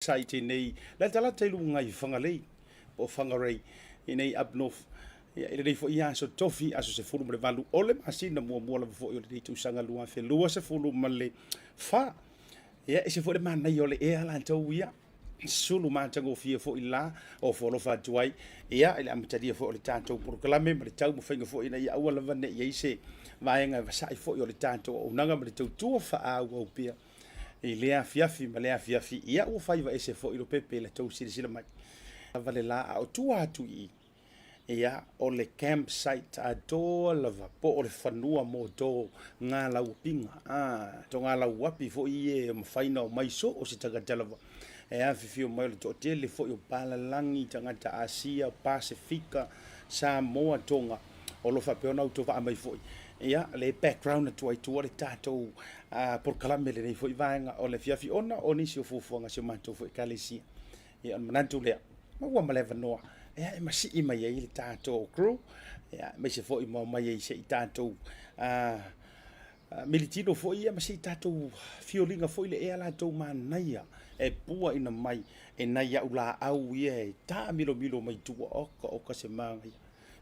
campsite i nei latalata i luga i Whangarei po o Whangarei i nei up north. Ia, i lenei foi aso tofi, aso 18 o le masina muamua lava foi o lenei tausaga 2024. Ia, ese foi le manaia o le ea latou ia, sulu matagofie foi la o foalofa atu ai ia i le amatalia foi o le tatou polokalame ma le taumafaiga foi ina ia aua lava ne i ai se vaega e vasai foi o le tatou auaunaga ma le tautua faaauau pea i lea afiafi ma lea afiafi. Ia ua faiva ese foi Lopepe i la tou silasila mai lava le la, a o tua atu i i, ia, o le campsite atoa lava po o le fanua mo to galauapiga, a, to galauapi foi ia e mafai ona omai so o se tagata lava e afifio mai. O le toatele foi o palalagi, tagata Asia, Pasefika, Samoa, Tonga, o lo o faapea ona autovaa mai foi. Ia, le background atu ai tua le tatou polokalame lenei foi vaega o le afiafi ona o nisi o fuafuaga a si o matou foi Ekalesia. Ia, ona manatu lea, maua ma le avanoa ia, e masii mai ai le tatou crew, ia, aemaise foi ma omai ai se i tatou militino foi ia ma se i tatou fioliga foi le ea latou manaia e puaina mai e nai au laau ia e taamilomilo mai tua. Oka oka se manaia,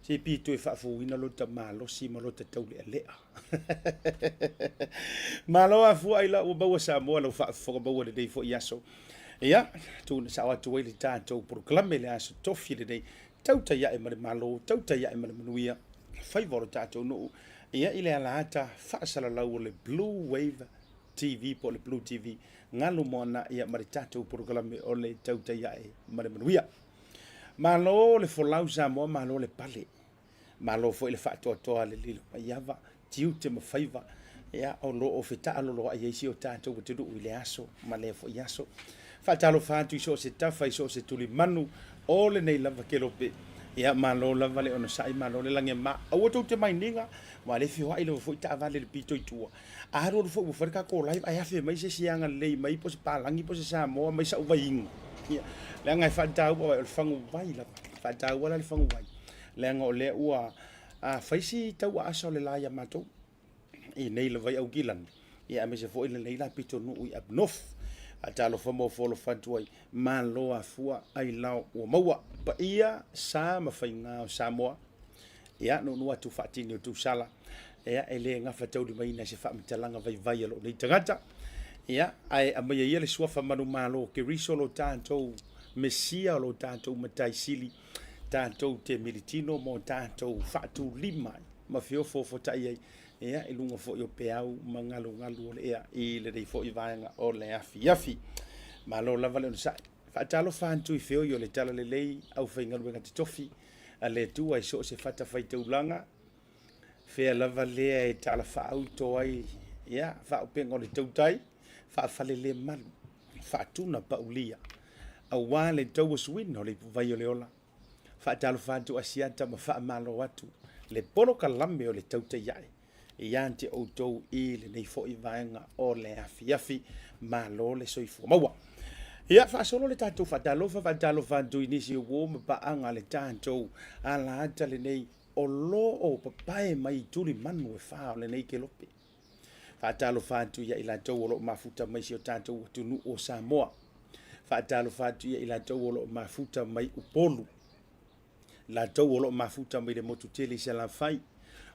se pei toe faafouina lota malosi ma lota taulealea. Malo afua ai la ua maua Samoa lau faafofoga maua lenei foi aso. Ia, tuna sao atu ai le tatou polokalame le aso tofi lenei, tautai ae ma le malo, tautai ae ma le manuia, faiva o le tatou nuu, ia i le alaata faasalalau o le Blue Wave TV po o le Blue TV, galu moana ia ma le tatou polokalame o le tautai ae ma le manuia. Malo le folau Samoa, malo le pale. Malo foi le faatoatoa le lilo mai ava, tiute ma faiva, ia, o lo o fetaaloloai ai si o tatou atunuu i le aso ma lea foi aso. Faatalofa atu i so o se tafa, i so o se tulimanu o lenei lava kelope. Ia, malo lava le onosai, malo le lagema. Aua tou te mainiga, aua o lea e feoai lava foi taavale i le pito i tua. A alualu foi ua fai le tatou live ae afe mai se isi agalelei mai po o se palagi po o se Samoa mai sau vaiinu. Ia, leaga e faataua, o le faguvai lava. E faataua la le faguvai, leaga o lea ua fai si tauaasa o le la ia matou i nei lava i Aukilani, ia aemaise foi lenei la pitonuu i up north. Faatalofa ma ofo alofa atu ai, malo afua ailao ua maua. Paia, sa ma faiga o Samoa. Ia, nuunuu atu faatini o Tusala, ia, e le gafataulimaina i se faamatalaga vaivai a lou nei tagata. Ia, ae aumaia ia le suafa manumalo o Keriso lo tatou Mesia, o lo tatou Matai Sili, tatou te militino mo tatou faatulima ma feofoofotai ai, ia, i luga foi o peau ma galugalu o le ea i lenei foi vaega o le afiafi. Malo lava le onosai. Faatalofa atu i feoi o le Talalelei, aufaigaluega totofi a le Atua i so o se fatafaitaulaga, fea lava lea e talafaauto ai, ia, faaupega o le tautai, faafalelemalu, faatuna paulia, aua le tauasuina o le ipuvai o le ola. Faatalofa atu Asiata ma faamalo atu le polokalame o le tautai ae ia te outou i lenei foi vaega o le afiafi. Malo le soifua maua. Ia, faasolo le tatou faatalofa, faatalofa atu i nisi o uo ma paaga le tatou alaata lenei o lo o papae mai i tulimanu e fa o lenei kelope. Faatalofa atu ia i latou o lo o mafuta mai si o tatou atunuu o Samoa. Faatalofa atu ia i latou o lo o mafuta mai Upolu. Latou o lo o mafuta mai le motu tele i Salafai.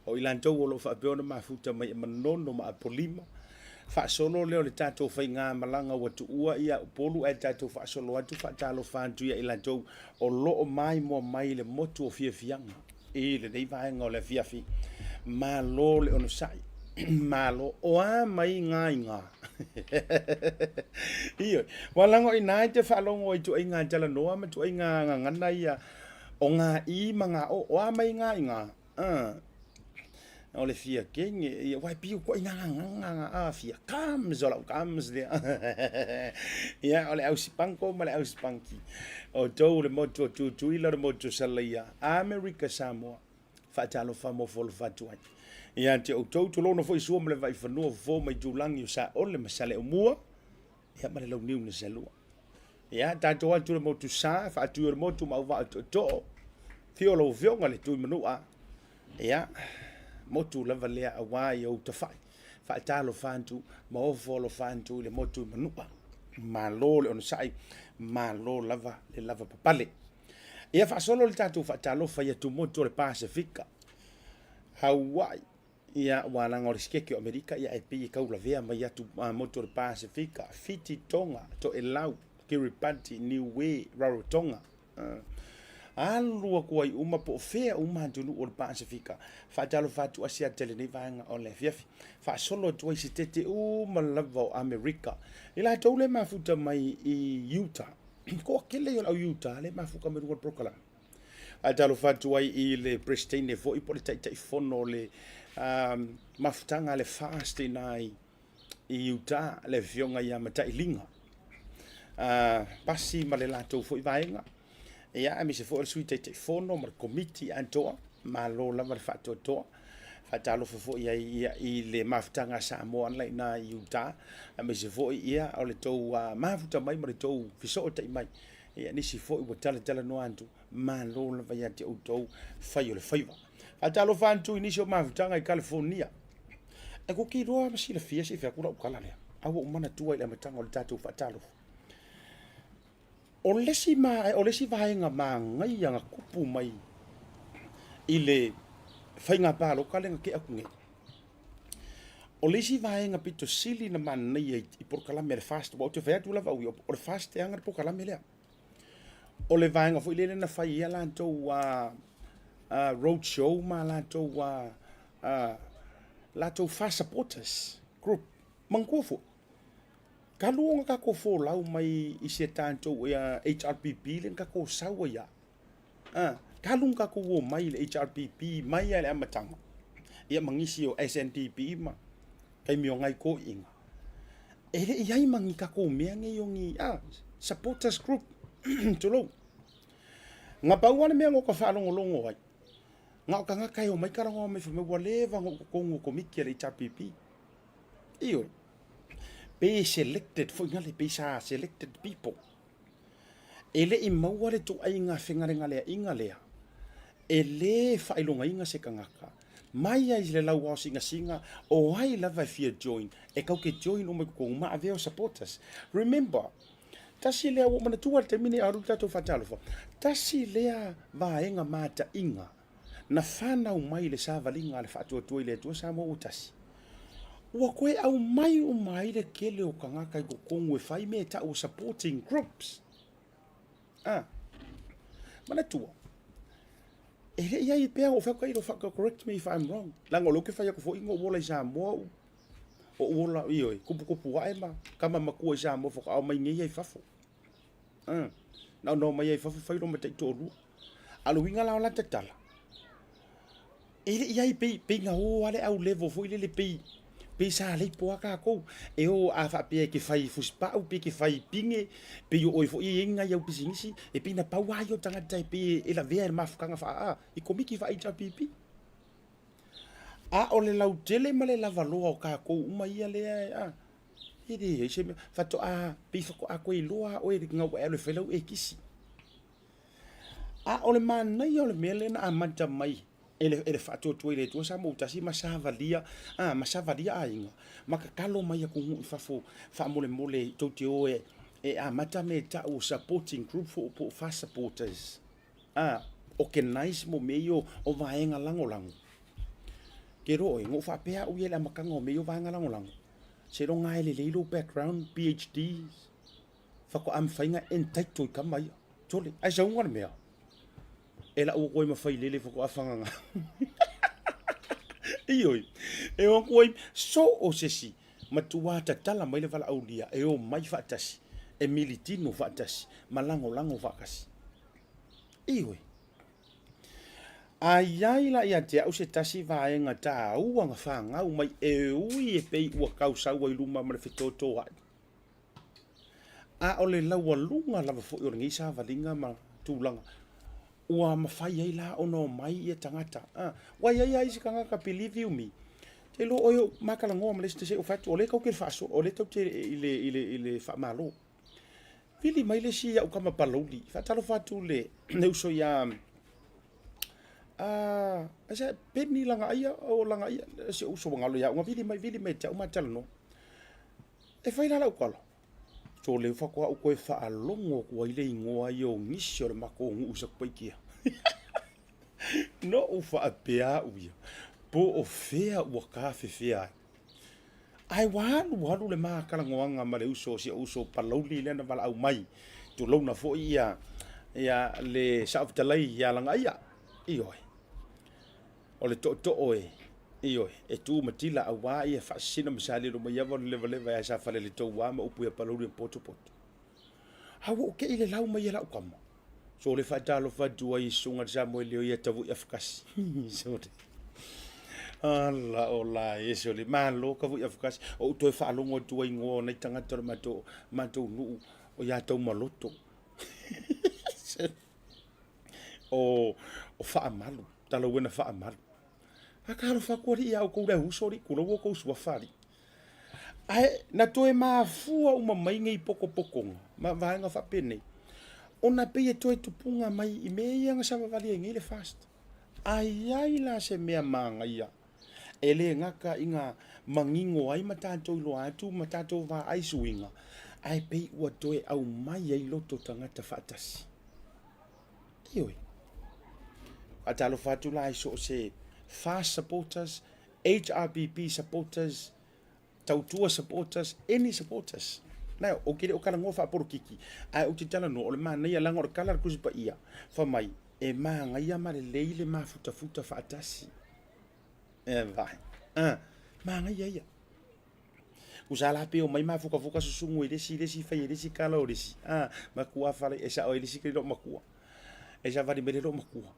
O i latou o lo o faapea ona mafuta mai e Manono ma Apolima. Faasolo lea o le tatou faigamalaga ua tuua ia Upolu ae tatou faasolo atu faatalofa atu ia i latou o lo o maimoa mai le motu o Fiafiaga i lenei vaega o le afiafi. Malo le onosai. Malo. O a mai ngā i ngā. Ioe. Ua lago i nā e te faalogo i tuaiga talanoa ma tuaiga gagana ia o ngā i ma ngā o. O a mai ngā i ngā. O le fia kenge, ia wai piu ko ina ngā ngā a fia comes o lau comes lea. Ia, o le ausipanko ma le ausipanki. O tou le motu o Tutuila, le motu o Salaia, Amerika Samoa. Faatalofa ma ofo alofa atu ai ia te outou. Tulouna foi Sua ma le Vaifanua, Fofo ma Itulagi o Saole ma Saleaaumua, ia ma le Launiu na Salua. Ia, tatou atu le motu sa, faatui o le motu ma auvaa o tootoo, fio lau afioga le Tuimanua, ia, motu lava lea aua i ou tafai. Faatalofa atu ma ofo alofa atu i le motu i Manua. Malo le onosai, Malo lava le lavapapale. Ia faasolo le tatou faatalofa i atumotu o le Pasefika, Hawaii, ia ua laga o le Sikeke o Amerika, ia e pei e taulavea mai atu motu o le Pasefika, Fiti, Tonga, Toelau, Kiribati, Niue, Rarotonga, alu atu ai uma po o fea uma atunuu o le Pasefika. Faatalofa atu Asiata i lenei vaega o le afiafi. Faasolo atu ai sitete uma lava o Amerika. I latou le mafuta mai i Utah. Toatele o le au Utah le mafuta mai luga o le polokalame. Faatalofa atu ai i le Peresetene foi po o le Taitaifono o le mafutaga a le FAST i ina i Utah, le afioga ia Matailiga Pasi ma le latou foi vaega, ia, aemaise foi o le Sui Taitaifono ma le Komiti atoa, malo lava le faatoatoa. Faatalofa foi ai ia i le mafutaga a Samoa la i ina i Utah, aemaise foi ia o le tou mafuta mai ma le tou fesootai mai. Ia, nisi foi ua talatalanoa atu, malo lava ia te outou fai o le faiva. Faatalofa atu i nisi o mafutaga i Kalifornia. E kou te iloa ma silafia se i fai atu lau tala lea, a ua ou manatua i le amataga o le tatou faatalofa. O le isi, ma, o le isi vaega manaia na tupu mai i le faiga palota lea na tea atu nei, o le isi vaega pito sili na manaia i polokalame a le FAST, aua ou te fai atu lava au ia, o le FAST e ana le polokalame lea. O le vaega foi lele na fai ai a latou road show ma latou latou FAST supporters group. Manatua foi, talu ona tatou folau mai i si a tatou HRPP lea na tatou sau ai lava, talu ona tatou omai i le HRPP mai lava i le amataga, ia ma nisi o SNDP ma taimi o nai toeaiina, e le i i ai ma ni tatou mea nei o ni supporters group, tulou. Na pau lava le mea na ota faalogologo ai, na o tagata e omai talanoa mai fai mai ua leva ona ou totonu o Komiti a le HRPP. Ioe. Pe selected foi nale, pe sa selected people. E le i maua le ituaiga fegalegaleaiga lea, e le faailogaina se tagata mai ai i le lauao sinasiga o ai lava e fia join, e tau te join uma i totonu ma avea o supporters. Remember, tasi lea, ua ou manatua i le taimi lenei a o alu le tatou faatalofa, tasi lea vaega mataina na fanau mai i le savaliga a le Faatuatua i le Atua Samoa ua tasi, ua toe aumai uma ai le tele o tagata i totonu e fai mea e tau o supporting groups. Ah, manatua, e le i ai pea o fai atu ai, correct me if I'm wrong, leaga o lea ou te fai atu foi na ou ola i Samoa ou, ou ola, ioe, kupukupu ae ma tama matua i Samoa faatoa omai nei ai fafo. Na ona omai ai fafo fai lo ma taitoalua. A o le uiga la o lata tala, e le i ai pei, pei na o lava le au level foi lele pei, pei sa leipo lava tatou. E o a faapea e te fai fusipau pe te fai pine, pei o oe foi e i ai ni nai au pisinisi, e pei na pau lava ia o tagata e pei e lavea i le mafutaga faa, i Komiti faa-HRPP. A o le lautele ma le lavaloa o tatou uma ia lea, a, E leai se mea, faatoa, pei faatoa toe iloa lava oe ina ua e alu e fai lau ekisi. A o le manaia o le mea lea na amata mai e le, e le Faatuatua i le Atua Samoa ua tasi ma savalia, a, ma savalia aiga, ma tatalo mai atunuu i fafo faamolemole tou te o e, e amata mea e tau o supporting group po o FAST supporters. A, organize mo mea ia o vaega lagolago. Ke iloa oe, na ou faapea au ia i le amataga o mea ia o vaega lagolago, Seiloga e lelei lou background, PhD, faatoa mafai ona entitle i tama ia. Sole, ae sauga le mea, e lau atu ai ma failele faatoa fagaga. Ioe, e o atu ai so o se isi, matua tatala mai le valaaulia e omai faatasi, e militino faatasi, ma lagolago faatasi. Ioe. A i ai la ia te au se tasi vaega taua na fanau mai e ui e pei ua tau sau ai luma ma le fetotoai, a o le laualuga lava foi o lenei savaliga ma tulaga ua mafai ai la ona omai ia tagata. A, ua i ai lava isi tagata, believe you me, te iloa oe o ma talanoa ma le isi, se i ou fai atu, o lea tou te faasoa, o lea tou te i le, i le, i le faamalo. Vili mai le isi au tama Palauli, faatalofa atu le, le uso ia a Peni Lagaia, o Lagaia, si ou uso ua galo ia au, na vili mai, vili mai ia te au ma talanoa. E fai la lau tala. So lea faatoa ou toe faalogo atu ai le igoa ia o nisi o le matou nuu i Satupaitea. Na ou faapea au ia, po o fea ua tafefea ai. Ae ua alu alu le ma talanoaga ma le uso, si ou uso Palauli lea na valaau mai, tulouna foi ia, ia le Saofetalai ia Lagaia. Ioe. O le tootoo e, ioe, e tu matila aua ia faasisina ma salilo mai ava o le levaleva ia Safaleletoua ma upu ia Palauli ma Potopoto. A ua ou te i le lau mai e lau tama. So le faatalofa atu ai i susuga le Samoeleo ia Tavui Afakasi. Sole. Ala o la e sole. Malo Tavui Afakasi. O ou toe faalogo atu ai igoa o nai tagata o le matou, matou nuu o ia Taumaloto. O, o Faamalu, Talauena Faamalu. A talofa atu alii ia outou le uso alii, tulou outou suafa alii. Ae na toe mafua uma mai nei potopotoga ma vaega faapenei, ona pei e toe tupuga mai i mea ia na savavali ai nei le FAST. A i ai la se mea manaia e le gata ina manino ai ma tatou iloa atu ma tatou vaai suiga, ae pei ua toe aumai ai loto tagata faatasi. Ioe. Faatalofa atu la i so o se FAST supporters, HRPP supporters, Tautua supporters, any supporters. Na, ou te le o talanoa faapolokiki, ae ou te talanoa, o le manaia, leaga o le tala a le Tusi Paia, fai mai, e manaia ma lelei le mafutafuta faatasi. E vai. Ah, manaia ia. Tusa la pe omai mafukafuka susugu i le isi, i le isi fai e le isi tala o le isi. Ah, matua fale, e sao ai le isi ke loo matua. E savali mai le loo matua.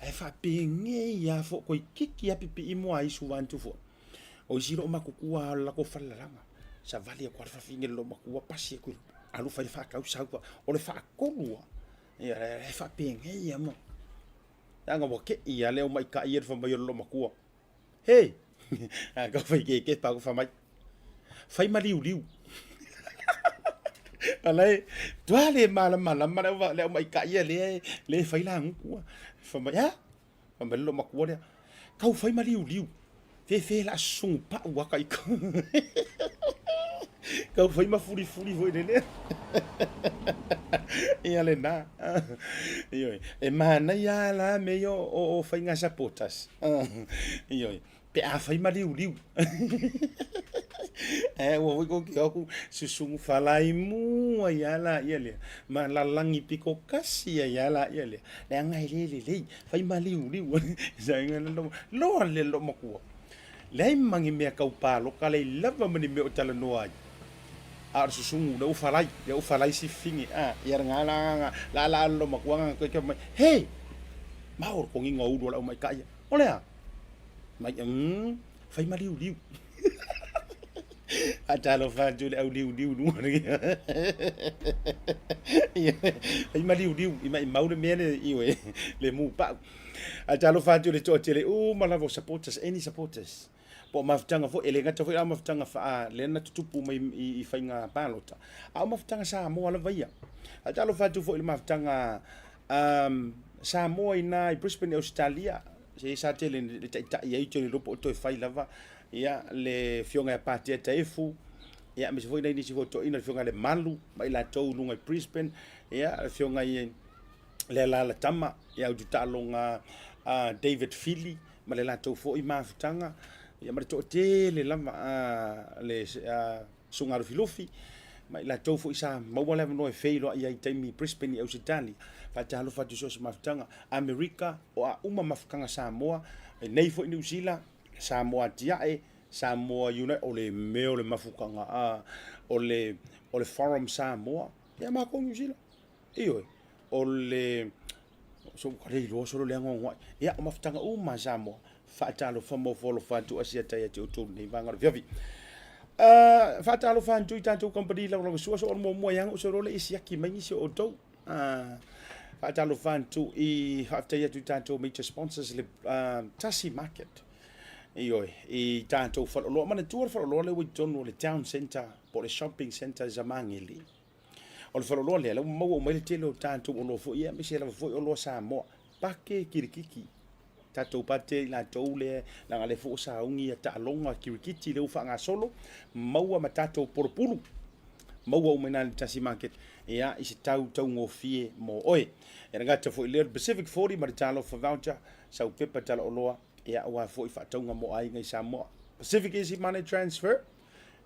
Ae faapenei lava foi toeitiiti lava pipii moa ai suva atu foi. O isi loo matutua lava o le latou falelalaga. Savali atu lava le fafine i le loomatua pasi atu i alu fai le faatau sau. O le faatolu lava, ia e faapenei lava ma. Leaga ua te i lava le aumaitai ia i le fai mai o le loomatua. Hei! Ae tau fai keke pa fai mai. Fai ma liuliu. Alai, tua le malamalama le au le aumaitai ia lea lea e fai lagutu a. Fai mai, a? Fai mai le loomatua lea, tau fai ma liuliu. Fefe la susugu pau aka i Tau fai ma fulifuli foi lele. Ia lena. Ioe. E manaia la mea ia o faiga supporters. Ioe. Pe a fai ma liuliu. Ae ua foi ko ke aku susugu falaimu ai a la ia lea. Ma lalagi piko kasi ai a la ia lea. Leaga e le lelei. Fai ma liuliu. Loa le loomatua. Leai ma ni mea tau paloka, leai lava ma ni mea o talanoa ai. A o le susugu, lea ua falai, lea ua falai si fafine, a, ia lena la agaga, la la lo matua agaga toe fai mai, He! Mau le togiga o ulu o le aumaikai ia. O le a? Mai, umm, fai ma liuliu. Faatalofa atu i le au liuliu i luga nei. Fai ma liuliu, i maimau le mea le, ioe, le mu pau. Ae talofa atu i le toatele uma lava o supporters, any supporters. Po o mafutaga foi, e le gata foi la o mafutaga faa, lea na tutupu mai i faiga palota, a o mafutaga Samoa lava ia. Ae talofa atu foi i le mafutaga Samoa i ina i Brisbane i Ausetalia, se sa tele le taitai ai, ou te le iloa po o toe fai lava ia le afioga ia Patea Taefu, ia aemaise foi nai nisi foi o toeaiina, le afioga ia Lemalu ma i latou i luga i Brisbane, ia le afioga i le alalatama ia Ututaaloga a David Fili ma le latou foi mafutaga ia ma le toatele lava a le Susuga Lufilufi ma i latou foi sa maua le avanoa e feiloai ai i taimi i Brisbane i Ausetalia. Faatalofa atu i so o se mafutaga Amerika, o a uma mafutaga Samoa, nei foi Niu Sila, Samoa Atiae, Samoa United, o le mea o le mafutaga a o le o le Forum Samoa, ia matou Niu Sila. Ioe, o le so ua le iloa solo le anoanoai. Ia, o mafutaga uma a Samoa, faatalofa ma ofo alofa atu asia tai atu outou lenei vaega o le afiafi. Faatalofa atu i tatou kamupani lagolagosua, so o le muamua ia ou solo le i siaki mai nisi o outou. Faatalofa atu i faafetai atu i tatou major sponsors le Tasi Market. Ioe, i tatou faleoloa. Manatua le faleoloa lea ua i totonu o le town centre po o le shopping centre i Samageli. O le faleoloa lea, lea ua maua uma ai le tele o tatou oloa foi ia, aemaise lava foi oloa Samoa. Pake kirikiti, tatou pate i latou lea, leaga lea foi ua sauni ia taaloga kirikiti lea ua faagasolo, maua ma tatou polopulu. Maua uma i ina i le Tasi Market, ia, i se tau taugofie mo oe. E le gata foi i lea, o le Pacific 40 ma le Talofa Voucher, sau pepa talaoloa, ia, aua foi faatauga mo aiga i Samoa. Pacific Easy Money Transfer,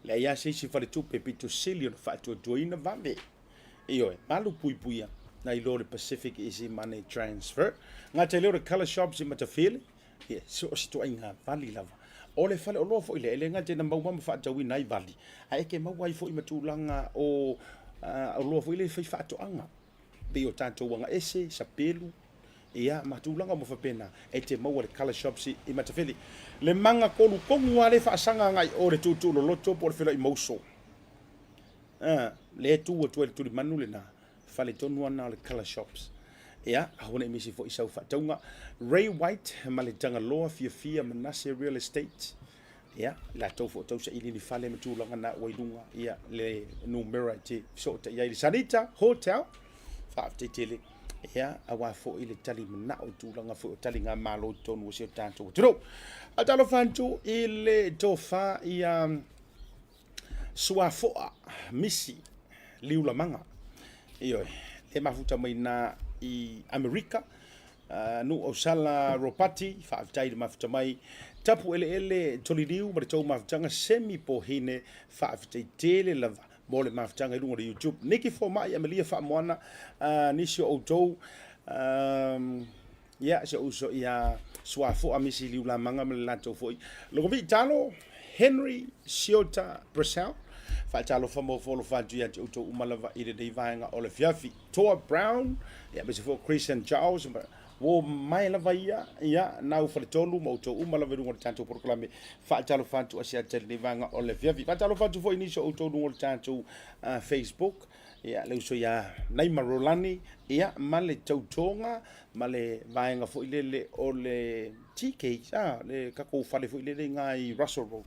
leai lava se isi faletupe pito sili ona faatuatuaina vave. Ioe, malu puipuia nai lo le Pacific Easy Money Transfer. Gata i lea o le Colour Shops i Matafele, ia, so o se ituaiga vali lava. O le faleoloa foi lea, e le gata ina maua ma faatauina ai vali, ae e te maua ai foi ma tulaga o oloa foi lea e fai faatoaga, pei o tatou agaese, sapelu, ia, ma tulaga uma faapena, e te maua i le Colour Shops i Matafele. Le maga kolukonu lava lea e faasaga agai i o i le tuutuuloloto po o le Feloimauso. A, lea e tu atu ai le tulimanu lena, fale tonu lava lena o le Colour Shops. Ia, aua ne i misi foi sau faatauga. Ray White ma le Tagaloa Fiafia Manase Real Estate. Ia, latou foi o tausaili ni fale ma tulaga na ua i luga, ia, le numera e te fesootai ai. Le Sanita Hotel, faafetai tele. Ia, aua foi le tali manao i tulaga foi o taligamalo i totonu o si o tatou atunuu. Faatalofa atu i le tofa ia Suafoa Misi Liulamaga, ioe, lea mafuta mai na i Amerika, Nuu Ausala Ropati, faafetai le mafuta mai, Tapu Eleele Toliliu ma le tou mafutaga Semi Pohine, faafetai tele lava mo le mafutaga i luga o le YouTube. Niki Fomai, Amelia Faamoana, nisi o outou, Ia, si ou uso ia Suafoa Misi Liulamaga ma le latou foi Logovii Talo, Henry Siota Brissell, faatalofa ma ofo alofa atu ia te outou uma lava i lenei vaega o le afiafi. Toa Brown, ia aemaise foi o Chris and Charles, ua mae lava ia, ia, nau faletolu ma outou uma lava i luga o le tatou polokalame. Faatalofa atu asiata i lenei vaega o le afiafi. Faatalofa atu foi i nisi o outou i luga o le tatou Facebook. Ia, le uso ia Naima Rolani, ia, ma le tautoga, ma le vaega foi lele o le TK, a, le tatou fale foi lele i ina i Russell Road.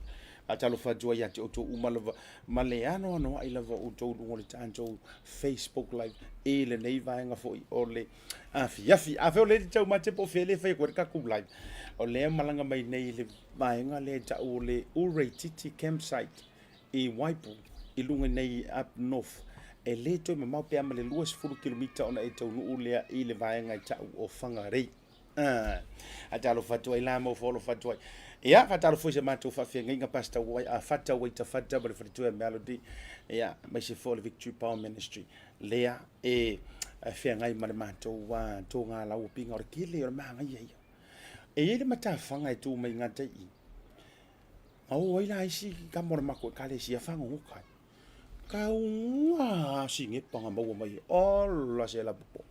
Faatalofa atu ai ia te outou uma lava, ma le anoanoai lava o outou i luga o le tatou Facebook Live i lenei vaega foi o le afiafi. Afai o lea e te taumate po o fea lea e fai atu ai le tatou live, o lea e malaga mai nei i le vaega lea e tau o le Ureititi Campsite i Waipu, i luga nei up north, e le toe mamao pe a ma le 20 kilomita ona e taunuu lea i le vaega e tau o Whangarei. Ah, a talofa atu ai la ma ofo alofa atu ai. Ia, faatalofa foi i se matou faafeagaiga Pastor Wai, a Fata Waita Fata ma le faletua Melody, ia, aemaise foi o le Victory Power Ministry, lea e feagai ma le matou toga lauopiga o le tele o le manaia ia. E i ai le matafaga e tu mai i gata i i. A o ai la isi tama o le matou ekalesia fagogota ai. Kauga sigepa na maua mai ola se lapopo.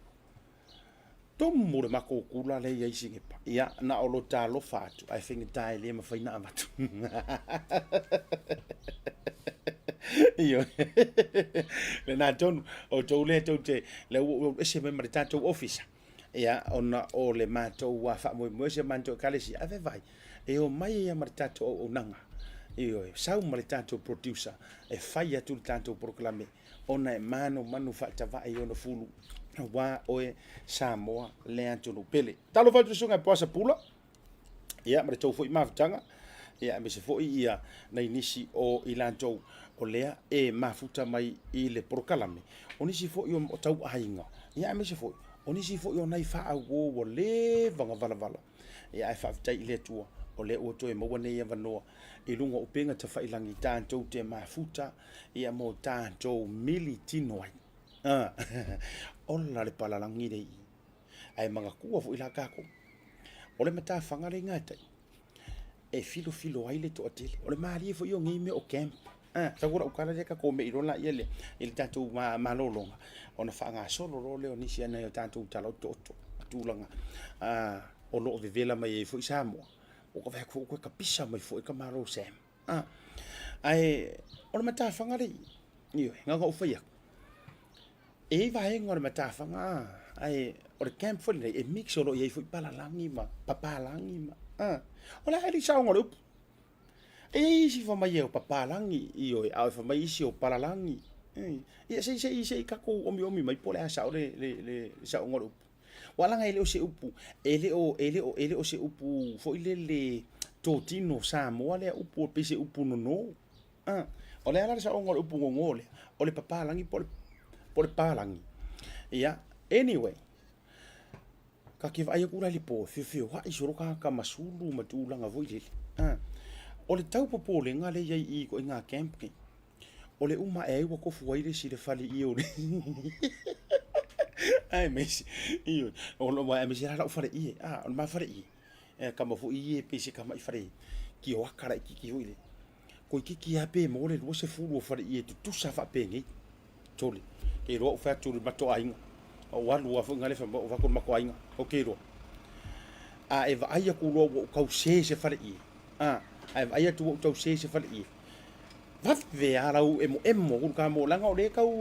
Tumu le matou kula lea i ai sigepa. Ia, na o lo talofa atu, ae faigata e le mafai na avatu. Ioe. Lena tonu, o tou lea tou te, lea ua ou ese mai ma le tatou ofisa. Ia, ona o le matou faamoemoe si a matou ekalesia, ae vaivai, e omai ai lava ma le tatou auaunaga, ioe, sau ma le tatou producer e fai atu le tatou polokalame, ona e manumanu faatavae i ona fulu, aua oe Samoa le atunuu pele. Talofa atu i le susuga ia Poasa Pula, ia ma le tou foi mafutaga, ia aemaise foi ia nai nisi o i latou o lea e mafuta mai i le polokalame, o nisi foi o tau aiga, ia aemaise foi o nisi foi o nai faauo ua leva ona valavala, ia ae faafetai i le Atua o lea ua toe maua nei avanoa i luga o upega tafailangi tatou te mafuta ia mo tatou mili tino ai. Ah, ola le palalagi lea i i. Ae manatua foi la tatou, o le matafaga lea i gatai, e filofilo ai le toatele. O le malie foi o nei mea o camp. Ah, sau lau tala lea tatou mei loa laia lea i le tatou malologa, ona faagasolo loa lea o nisi a nai o tatou tala otooto tulaga o lo o vevela mai ai foi Samoa. Ua ka vaai atu foi ua toe tapisa mai foi ka Malo Sam. Ah, ae o le matafaga lea i i, ioe, na ona ou fai atu, E i ai vaega o le matafaga ae o le camp foi lenei e mix o lo o i ai foi palalagi ma papalagi ma a o le a le saoga o le upu. E i ai isi fai mai o papalagi ioe a o fai mai isi o palalagi. Ia se i se i se i tatou omiomi mai po o le a sao le le le saoga o le upu. Aua leaga e le o se upu e le o e le o e le o se upu foi lele totino Samoa lea upu pei se upu nono. O le a la le saoga o le upu gogo lea? O le papalagi po o le, po o le palagi. Ia, anyway, ta te vaai atu la i le po, feofeoai solo tagata ma sulu ma tulaga foi lele. A, o le tau popolega lea e i ai i ituaiga camp nei, o le uma ae ai ua tofu ai le isi i le fale i o le aemaise, ioe, aemaise la lau faleie, a, o le ma faleie, e kama foi ie pei se tama'i fale kioaka laitiiti foi lea. Toeitiiti lava pe maua le 20 o faleie tutusa faapenei. Sole, ke iloa ou fai atu i le matou aiga, ou alu lava foi lena fai mai ou fai atu i le matou aiga, ou te iloa. A e vaai atu loa ua ou tau se i se faleie, a, a e vaai atu ua ou tau se i se faleie, vave lava lau emoemo atu le ta mo, leaga o lea e tau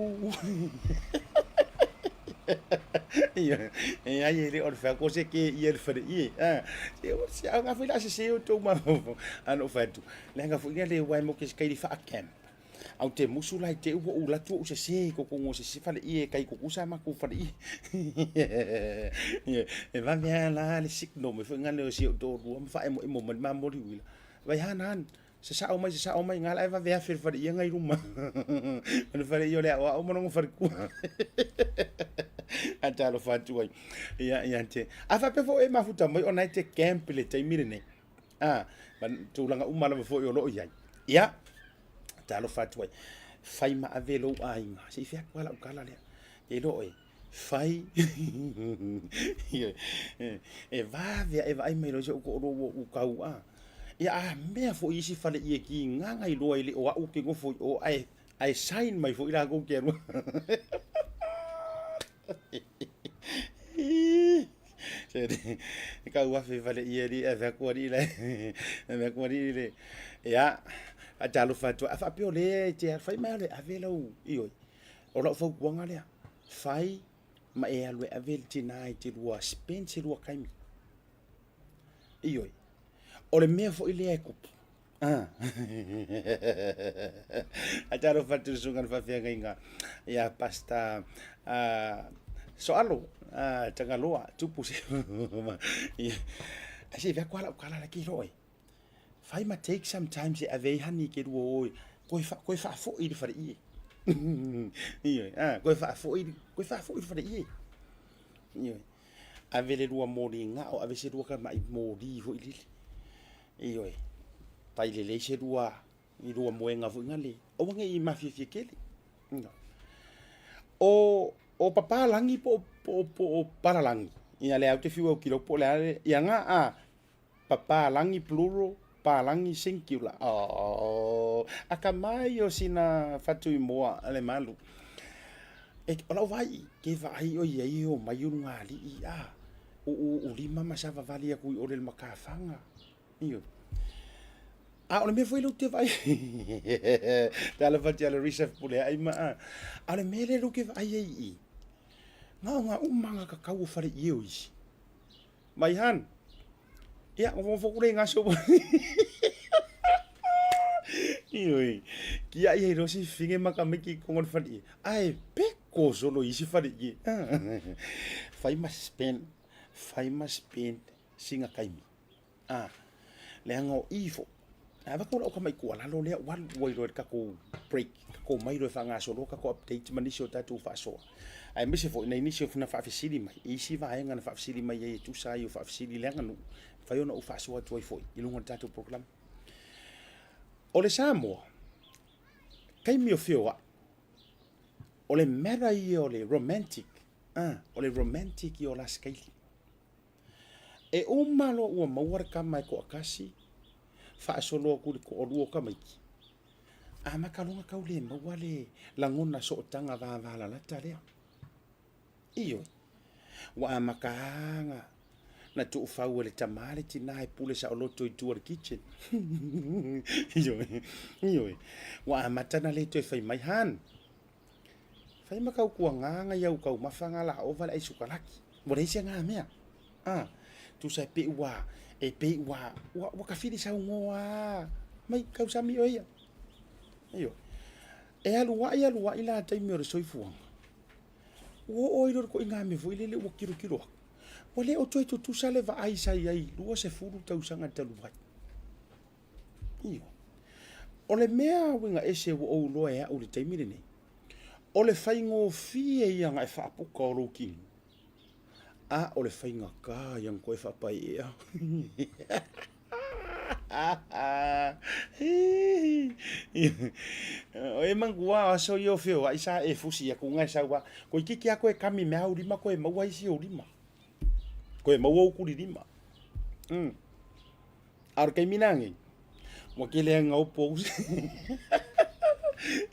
Ia, e ai e le o le fai atu o se ke ia le faleie, a, se o se aoga foi le a sese outou mafaufau. A na ou fai atu, leaga foi lea le uae mo ke se kaili faa-camp. A ou te musu la i te ua ou alu atu ou sese i totonu o se isi faleie e tai tutusa a matou faleie. E vave lava la le signal mai foi lea o si ou toalua ma faaemoemo mai le ma moli uila. Vai hana hana, sasao mai sasao mai, nga la e vave afe le faleie ngai luma. O le faleie o le aoao ma lona faletua. A talofa atu ai. Ia, ia te. A faapea foi e mafuta mai ona e te camp i le taimi lenei. A, ma tulaga uma lava foi o lo o i ai. Ia, talofa atu ai. Fai ma ave lou aiga. Se i fai atu lava lau tala lea. E iloa oe, fai e vave ae vaai mai loa si ou toalua ua ou tau a. Ia a mea foi isi fale ie ki gaga iloa e le o au ou te nofo i o ae ae sign mai foi latou ke alu. Se kau afe fale ia li ave aku ali le ave aku ali le ia a talofa atu a faapea o lea e te fai mai le ave lau ioe o lau fautuaga lea fai ma e alu e ave le tina i te lua spend se lua taimi ioe o le mea foi lea e tupu A talofa atu i le susuga i le faafeagaiga ia Pastor Soalo Tagaloa Tupu se Ae se i vea atu lava lau tala la ke iloa oe. Fai ma take some time se ave ai hani ke lua o e koe fa koe faafoi i le faleie. Ioe, a koe faafoi koe faafoi i le faleie. Ioe. Ave le lua moli gao, ave se lua tamai moli foi lele. Ioe, fai lelei se lua i lua moega foi na le, aua ne i mafiafia tele. O, o papalagi po o, po o palalagi, ia lea ou te fiu e autilo po o le a le, ia na a, papalagi plural, palagi singular. Oh, akamai o sina Fatuimoa a Lemalu. E, o lau vaai, ke vaai ʻoe i ai e omai ulugalii, a, ʻuʻuʻu lima ma savavali aku i ʻole le makafaga. Ioe. A o le mea foi lea ou te vaai talofa atu ia Larissa Fepuleai ma a. A o le mea lea ou te vaai ai i i, na o ngā uma ngā kakau o fale i e o isi. Mai han. Ia, nofonofo atu lea i ngā sopa. Ioe. Kiaʻi ai loa si fine ma ka miki i kongo le fale i. Ae peko solo i isi fale i. Fai ma spend, fai ma spend sina taimi. A, leaga o i foi, a avatu lau tamaiti tuualalo lea ua alu ai loa i le tatou break, tatou omai loa e faagasolo tatou update ma nisi o tatou faasoa. Aemaise foi nai nisi na faafesili mai, i isi vaega na faafesili mai ai e tusa ai o faafesili i le aganuu, mafai ona ou faasoa atu ai foi i luga o le tatou program. O le Samoa, taimi o feoai, o le matter ia o le romantic, o le romantic ia o la sikaili. E uma loa ua maua le tama e toatasi, faasolo atu i le toalua o tamaiti, amata loa ona tau le maua le lagona sootaga vavalalata lea. Ioe, ua amata lava ona tuufau e le tama le tina e pule saoloto i tua i le kitchen. Ioe, ioe, ua amata ona le toe fai mai, Hon, Fai ma tautuaga nai au taumafa nga la ova le ai sukalaki. Ua leai se nga mea. A, tusa e pei ua, e pei ua, ua, ua kafili saunoa mai tausami oe ia. Ioe. E alu ai alu ai la taimi o le soifuaga, ua oo ai loa i le ituaiga mea foi lele ua tilotilo atu, ua le o toe tutusa le vaai sa i ai 20 tausaga talu ai. Ioe. O le mea uiga ese ua ou iloa e au i le taimi lenei, o le faigofie ia ona e faapuka o lou kino, a o le faigata ia ona toe faapaieea. E manatua o aso ia o feoai sa e fusi atu na e sau lava, toeitiiti lava toe kami mai lava ou lima toe maua isi ou lima. Toe maua ou tulilima. A o le taimi la lenei, ua tele lava ina opo au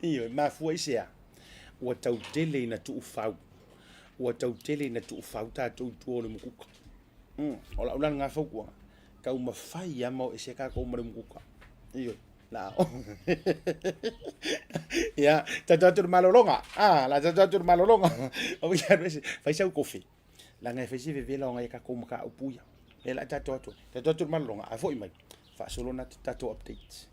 Ioe, mafua i se a? Ua tautele ina tuufau. Ua tautele ina tuufau tatou i tua o le umukuka. O lau la lena fautuaga, taumafai lava ma o ese tatou ma le umukuka. Ioe, la Ia, tatou atu i le malologa. Ah, la tatou atu i le malologa. Aua te alu ese, fai sau kofi. Leaga e fai si vevela o nai a tatou mataupu ia. Lea la tatou atu, tatou atu i le malologa, a foi mai, faasolo na tatou update.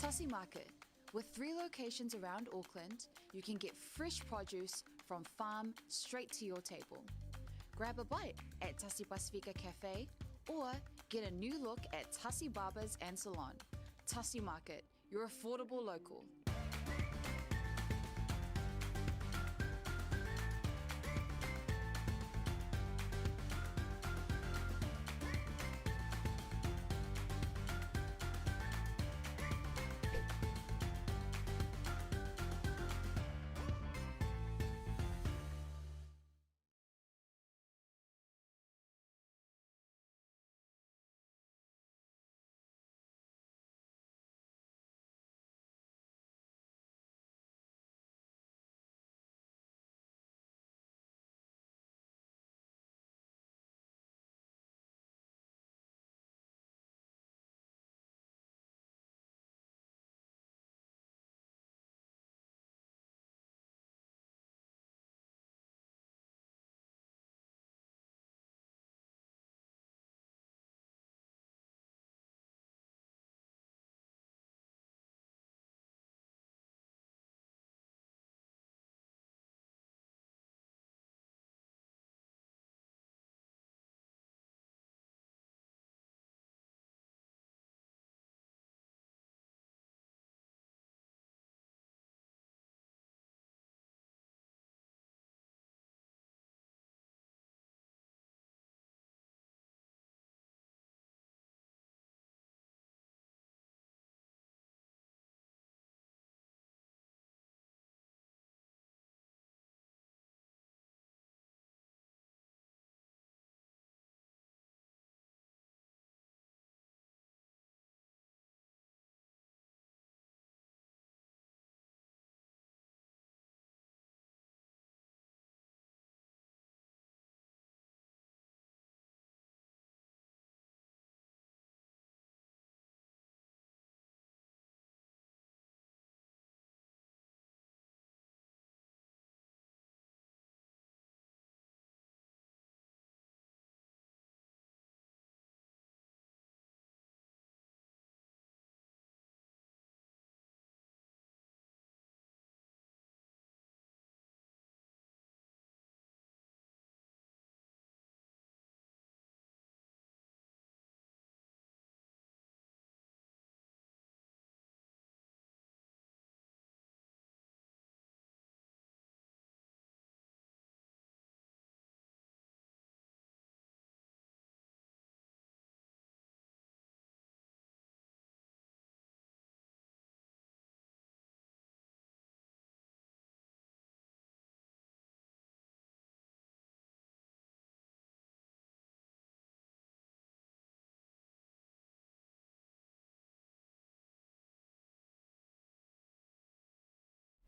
Tasi Market. With three locations around Auckland, you can get fresh produce from farm straight to your table. Grab a bite at Tasi Pasifika Cafe or get a new look at Tasi Barbers and Salon. Tasi Market, your affordable local.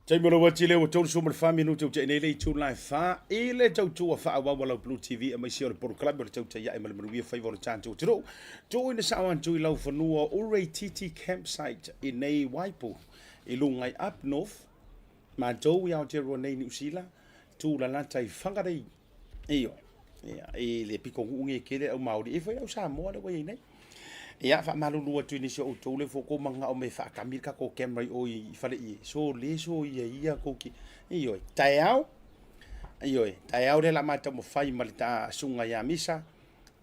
Taimi o le uati lea ua 34 minute ua tea nei le itula e 4 i le tautua faaauau a lau Blue TV aemaise o le polokalame o le Tautai Ae ma le Manuia Faiva o le tatou atunuu. Tuuina sao atu i lau fanua o Uretiti Campsite i nei Waipu i luga i Up North, matou i Aotearoa nei Niu Sila, tūlalata i Whangarei. Ioe, ia, i le pitonuu nei e tele au Maori, e foi au Samoa lea ua i ai nei. Ia, faamalulu atu i nisi o outou lea foi ua outou mananao mai e faatami le tatou camera i o i Faleie. Sole soia ia tou te, ioe, taeao, ioe, taeao lea o le a ma taumafai ma le ta susuga ia Misa,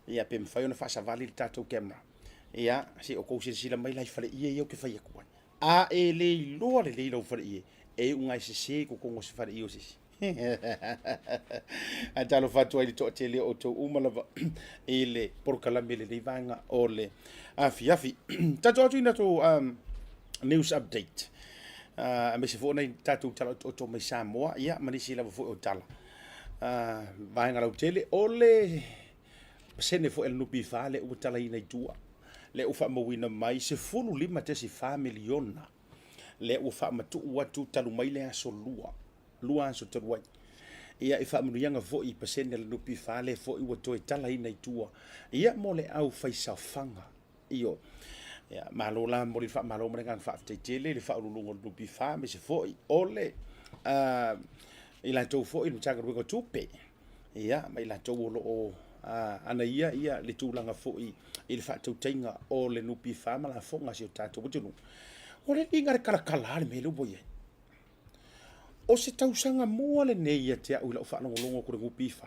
ia pe mafai ona faasavali le tatou camera. Ia, se i outou silasila mai la i Faleie ia ou te fai atu ai. A e le iloa lelei lau faleie, e iuga e sese i totonu o se faleie o se isi. Ae talofa atu ai i le toatele o outou uma lava i le polokalame i lenei vaega o le afiafi. Tatou atu i tatou news update. Aemaise foi o nai tatou tala otooto mai Samoa, ia, ma nisi lava foi o tala. Vaega lautele, o le pasene foi a le NPF lea ua talaina i tua, lea ua faamauina mai $15.4 miliona lea ua faamatuu atu talu mai le aso lua, lua aso talu ai. Ia, i faamanuiaga foi i pasene a le NPF lea foi ua toe talaina i tua, ia mo le aufaisaofaga. Ioe. Ia, malo la, momoli le faamalo ma le agaga faafetai tele i le Faauluuluga o le NPF aemaise foi o le i latou foi i le Matagaluega o Tupe, ia, ma i latou o lo o anaia ia le tulaga foi i le faatautaiga o le NPF ma lafoga a si o tatou atunuu. O le liga le kalakala le mea lea ua i ai. O se tausaga mua lenei ia te au i lau faalogologo atu i le NPF.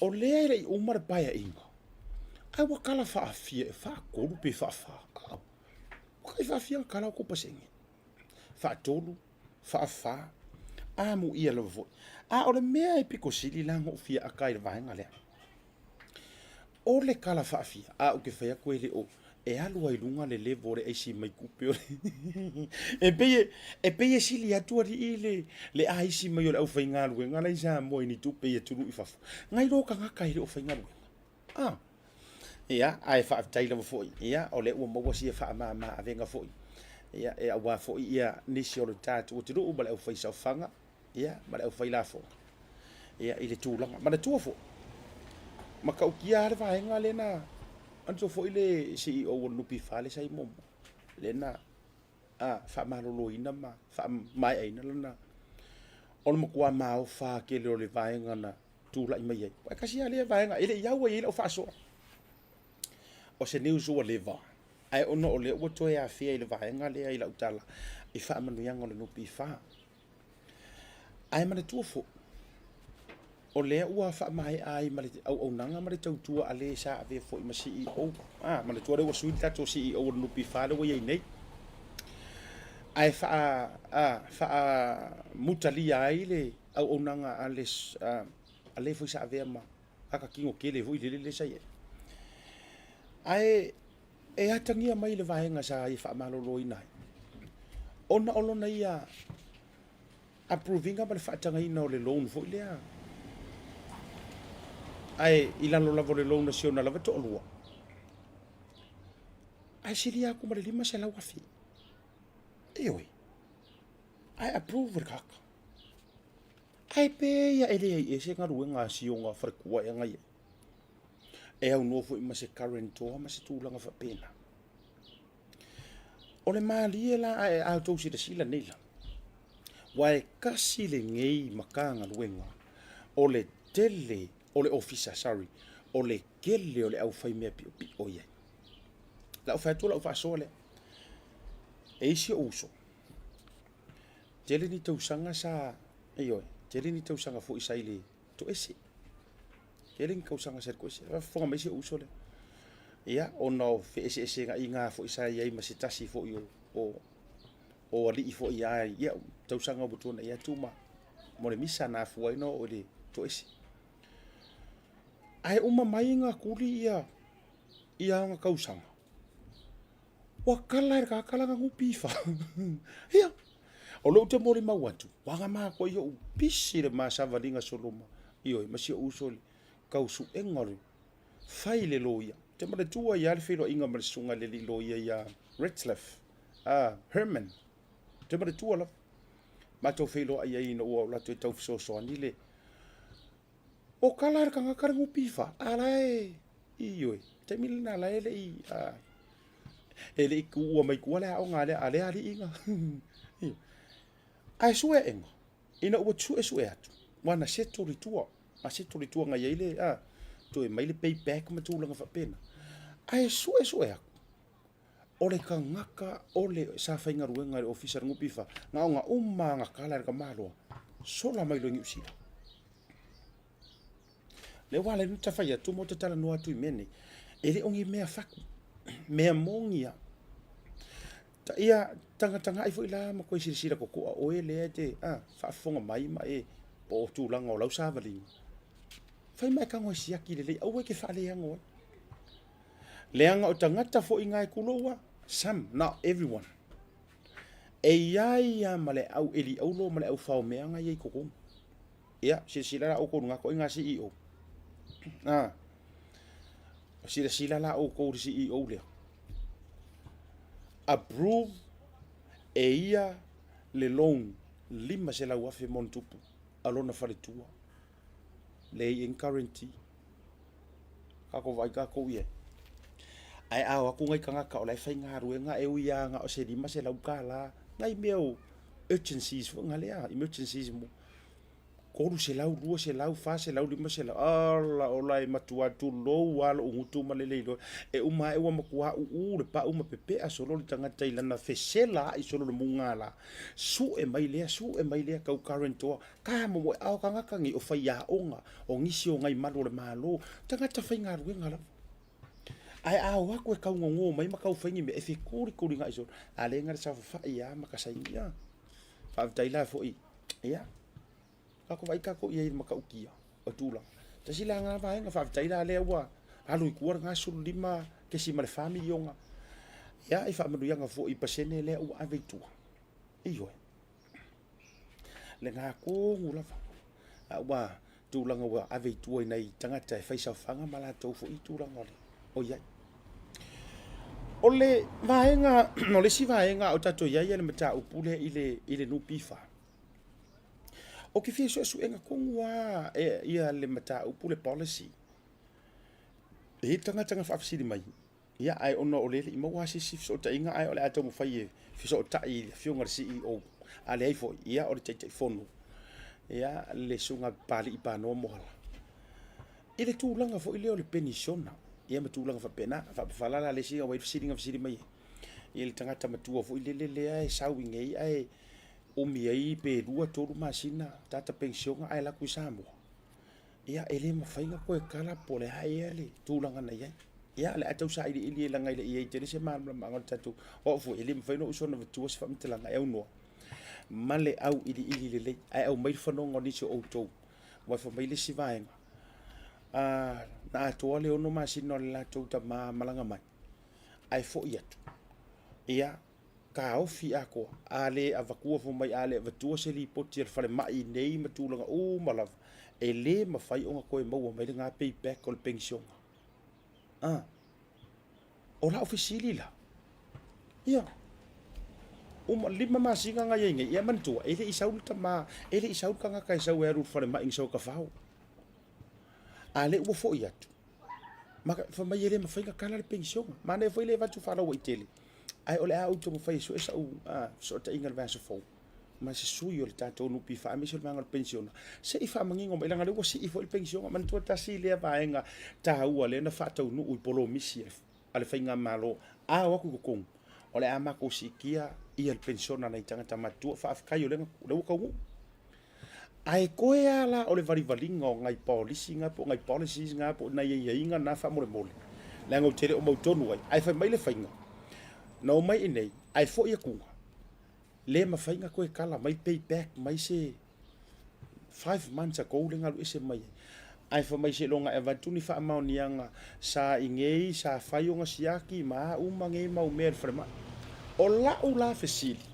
O lea e le i uma le paeaiga, ae ua kala faafia e faatolu pe faafa. Ua kai faafia ona kala outou pasene. Faatolu, faafa, amuia lava foi. A o le mea e pito sili la ona ou fia aka i le vaega lea, o le kala faafia, a ou te fai atu e le o, e alu ai luga le level o le aisi mai tupe o le e pei e pei e sili atu alii le le aisi mai o le aufaigaluega la i Samoa i ni tupe i atunuu i fafo nai lo tagata e le o faigaluega. Ah, ia, ae faafetai lava foi, ia, o lea ua maua sia faamama avega foi, ia, e aua foi ia nisi o le tatou atunuu ma le aufaisaofaga, ia, ma le aufailafoga, ia, i le tulaga. Manatua foi, matautia lava le vaega lea na, manatua foi le CEO o le NPF lea sa i ai muamua, lea na faamaloloina ma faamaeaina lana, o le matua maofa tele o le vaega na tulai mai ai. Aua e tasi lava lea vaega, e le i au ai i ai lau faasoa. O se news ua leva, ae ona o lea ua toe afea i le vaega lea i lau tala i faamanuiaga o le NPF. Ae manatua foi, o lea ua faamaea ai ma le auaunaga ma le tautua a le sa avea foi ma CEO. Ah, manatua lea ua sui le tatou CEO o le NPF lea ua i ai nei. Ae faa, ah, faamutalia ai le auaunaga a le, a le foi sa avea ma aka tino tele foi lele lea sa i ai. Ae e atagia mai le vaega sa ia faamaloloina ai, ona o lona ia approve-ina ma le faatagaina o le loan foi lea, ae i lalo lava o le loan a si ona lava toalua, ae silia atu ma le $500,000. Ioe, ae approve e le tagata. Ae pei a e leai ea se galuega a si ona faletua e agai ai. E aunoa foi ma se guarantor ma se tulaga faapena. O le malie la ae a outou silasila nei la, ua e tasi lenei Matagaluega o le tele o le ofisa, sorry, o le tele o le aufaimea piopio i ai. Lau fai atu lau faasoa lea. E isi ou uso, tele ni tausaga sa, ioe, tele ni tausaga foi sa i le toese. Tele ni tausaga sa i le toese. Faafofoga mai si ou uso lea. Ia, ona o feeseeseaiga foi sa i ai ma se tasi foi o alii foi ia ia tausaga ua tuanai atu ma mo le misa na afua ai ona oo i le toese. Ae uma mai na tuli ia ia ona tausaga, ua kala e le tagata lana NPF. Ia, o lea ou te molimau atu, ua na matuai ou pisi le ma savaliga solo ma, ioe, ma si ou uso i le tau suega o le fai le loia. Ou te manatua ai lava le feiloaiga ma le susuga i le alii loia ia Retzlaff, Herman. Ou te manatua lava. Matou feiloai ai ina ua latou e tau fesoasoani le O kala le tagata le NPF, a la e, ioe, taimi lena la e le i, a, e le i tuua mai tua le aoga a lea, a lea alii na. Ae sueaʻega, ina ua suesue atu, ua na settle i tua, na settle i tua na i ai le, a, toe mai le pay back ma tulaga faapena. Ae suesue atu, o le tagata o le sa faigaluega i le ofisa o le NPF, na ona uma lava na kala e le tamaloa, sola mai loa i Niu Sila. Lea ua ala ai ona ta fai atu ma ta talanoa atu i mea nei, e le o ni mea fatu, mea moni lava. Ta ia tagatagai foi la ma toe silasila totoa oe lea e te faafofoga mai ma e po o tulaga o lau savaliga, fai ma e tago e siaki lelei, aua e te faaleago ai. Leaga o tagata foi na e tulou a, some, not everyone. E i ai lava ma le au eli auro ma le au fao mea na i ai i totonu. Ia, silasila la outou i lena toaiga CEO. Ah, silasila la outou i le CEO lea. Approve e ia le loan 500,000 ma ona tupu a lona faletua. Leai e guarantee. Tatou vaai tatou i ai. Ae a o atu nai tagata o la e faigaluega e ui lava na o se $500 nai mea o urgencies foi na lea, emergencies mo 300, 200, 400, 500, ala ola e matua tulou lava lou gutu ma le le iloa. E uma ae ua matua uu le pau ma pepea solo le tagata i lana fesela ai solo le mugala. Sue mai lea, sue mai lea tau guarantor Ka momoe ao tagata nei o faiaoga, o nisi o nai malu o le Malo, tagata faigaluega lava. Ae a o atu e taugogo mai ma tau fai ni mea, e fekolikoli nai solo, a le na le saofafai lava ma ka saini. Ia, faafetai la foi, ia, tatou vaai tatou i ai i le matautia o tulaga. Tasi la lena vaega, faafetai la lea ua alu i tua lena $15.4 miliona. Ia, i faamanuiaga foi i pasene lea ua ave i tua. Ioe. Lena tonu lava. A ua tulaga ua ave i tua i nai tagata e fai saofaga ma latou foi tulaga o i ai. O le vaega, o le isi vaega o tatou i ai le mataupu lea i le, i le NPF. Ou te fia suesuega tonu lava ia le mataupu le policy. E i ai tagata na faafesili mai, Ia, ae ona o lea e le i maua lava se isi fesootaiga, ae o le a taumafai e fesootai i le Afioga i le CEO, a leai foi, ia, o le Taitaifono, ia, le Susuga Papalii Panoa Moala, i le tulaga foi lea o le penisiona, ia ma tulaga faapena. Faapefala la le isi aua e i ai le fesili na fesili mai ai i le tagata matua foi lele lea e sau i inei ae umi ai pe 2, 3 masina tagata penisiona ae alu atu i Samoa. Ia, e le mafai ona toe kala po o le a ea le tulaga na i ai. Ia, o le a tau sailiili leaga e le i i ai tele se malamalamaaga o le tatou, o au foi, e le mafai ona ou soona avatua se faamatalaga e aunoa ma le auiliili lelei, ae aumai le fanoga o nisi o outou. Aua fai mai le isi vaega, a, na atoa le 6 masina o le latou tama malaga mai, ae foi atu, ia, taofi atoa, a le avatua fai mai a le avatua se lipoti a le falemai i nei ma tulaga uma lava, e le mafai ona toe maua mai lena pay back o le penisiona. A, o lau fesili la, ia, uma 5 masina na i ai nei, ia manatua, e le i sau le tama, e le i sau le tagata e sau e alu i le falemai na sau e tafao. A lea ua foi atu, ma fai mai e le mafai ona kala le penisiona. Manaia foi le avatu faalauaitele, ae o le a ou taumafai e sue sau fesootaiga i le vaiaso fou ma se sui o le tatou NPF aemaise o le vaega o le penisiona, se i faamanino mai, leaga o lea ua sii foi le penisiona. Manatua tasi lea vaega taua lea na faataunuu i polomisi a le faigamalo, a o atu i totonu, o le a matou siitia ia le penisiona a nai tagata matutua. Faafetai o lea ua taunuu. Ae toe lava la o le valivaliga o nai polisi na po o nai policies na po o nai aiaiga na faamolemole, leaga ou te le o mautonu ai. Ae fai mai le faiga, na omai i inei, ae foi atuga, le mafai ona toe kala mai, pay back mai se 5 months ago le na alu ese mai ai. Ae fai mai seiloga e avatu ni faamaoniaga sa i nei, sa fai ona siaki ma a uma nei mau mea i le falemai. O lau la fesili,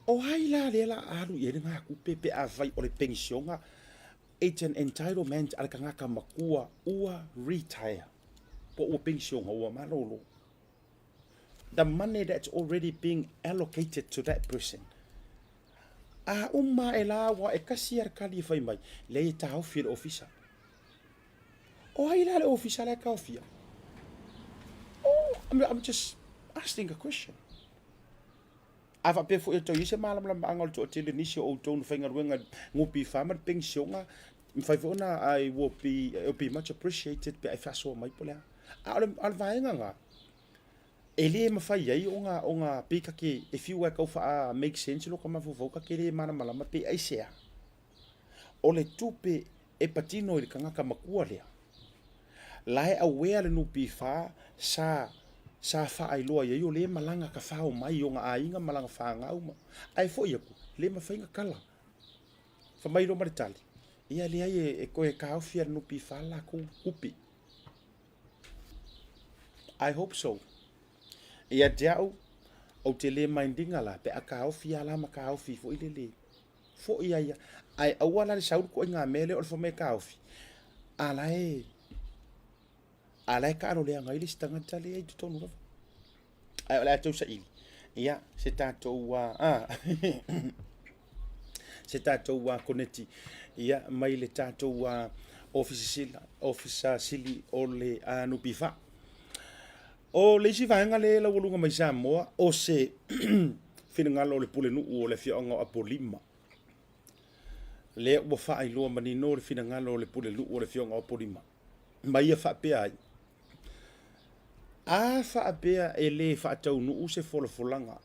O ai la lea la alu i ai lena tupe pe afai o le penisiona it's an entitlement a le tagata matua ua retire po ua penisiona ua malolo. the money that's already being allocated to that person. A uma ae la aua e kasi a le kali e fai mai, leai e taofi e le ofisa. O ai la le ofisa la e taofia? Oh, I'm just asking a question. A faapea foi e toe i ai se malamalamaaga o le toatele nisi o outou na faigaluega NPF ma le penisiona, mafai foi ona I will be, it will be much appreciated pe a e faasoa mai po o le a. A o le, a o le vaega lena, e le mafai ai ona, ona pei ta te, e fiu lava e tau faa make sense lota mafaufau ta te le malamalama pe aisea. O le tupe e patino i le tagata matua lea, la e aware le NPF sa sa faailoa i ai o lea e malaga tafao mai i ona aiga ma lana fanau ma, ae foi atu, le mafai ona kala. Fai mai loa ma le tali, ia leai e toe taofi e le NPF le latou tupe. I hope so. Ia te au, ou te le mind ina la, pe a taofi lava la ma taofi foi lele, foi ai ae aua la le sau le ituaiga mea lea o le fai mai e taofi, a la e, a la e taalo leaga ai le isi tagata lea i totonu lava. Ae o le a tou saili, ia, se tatou, a, se tatou koneti, ia, mai le tatou Ofisa Sili, Ofisa Sili o le NPF. O le isi vaega lea e laualuga mai Samoa, o se finagalo o le pulenuu o le afioaga o Apolima. Lea ua faailoa manino le finagalo o le pulenuu o le afioaga o Apolima, ma ia faapea ai, A faapea e le faataunuu se folafolaga,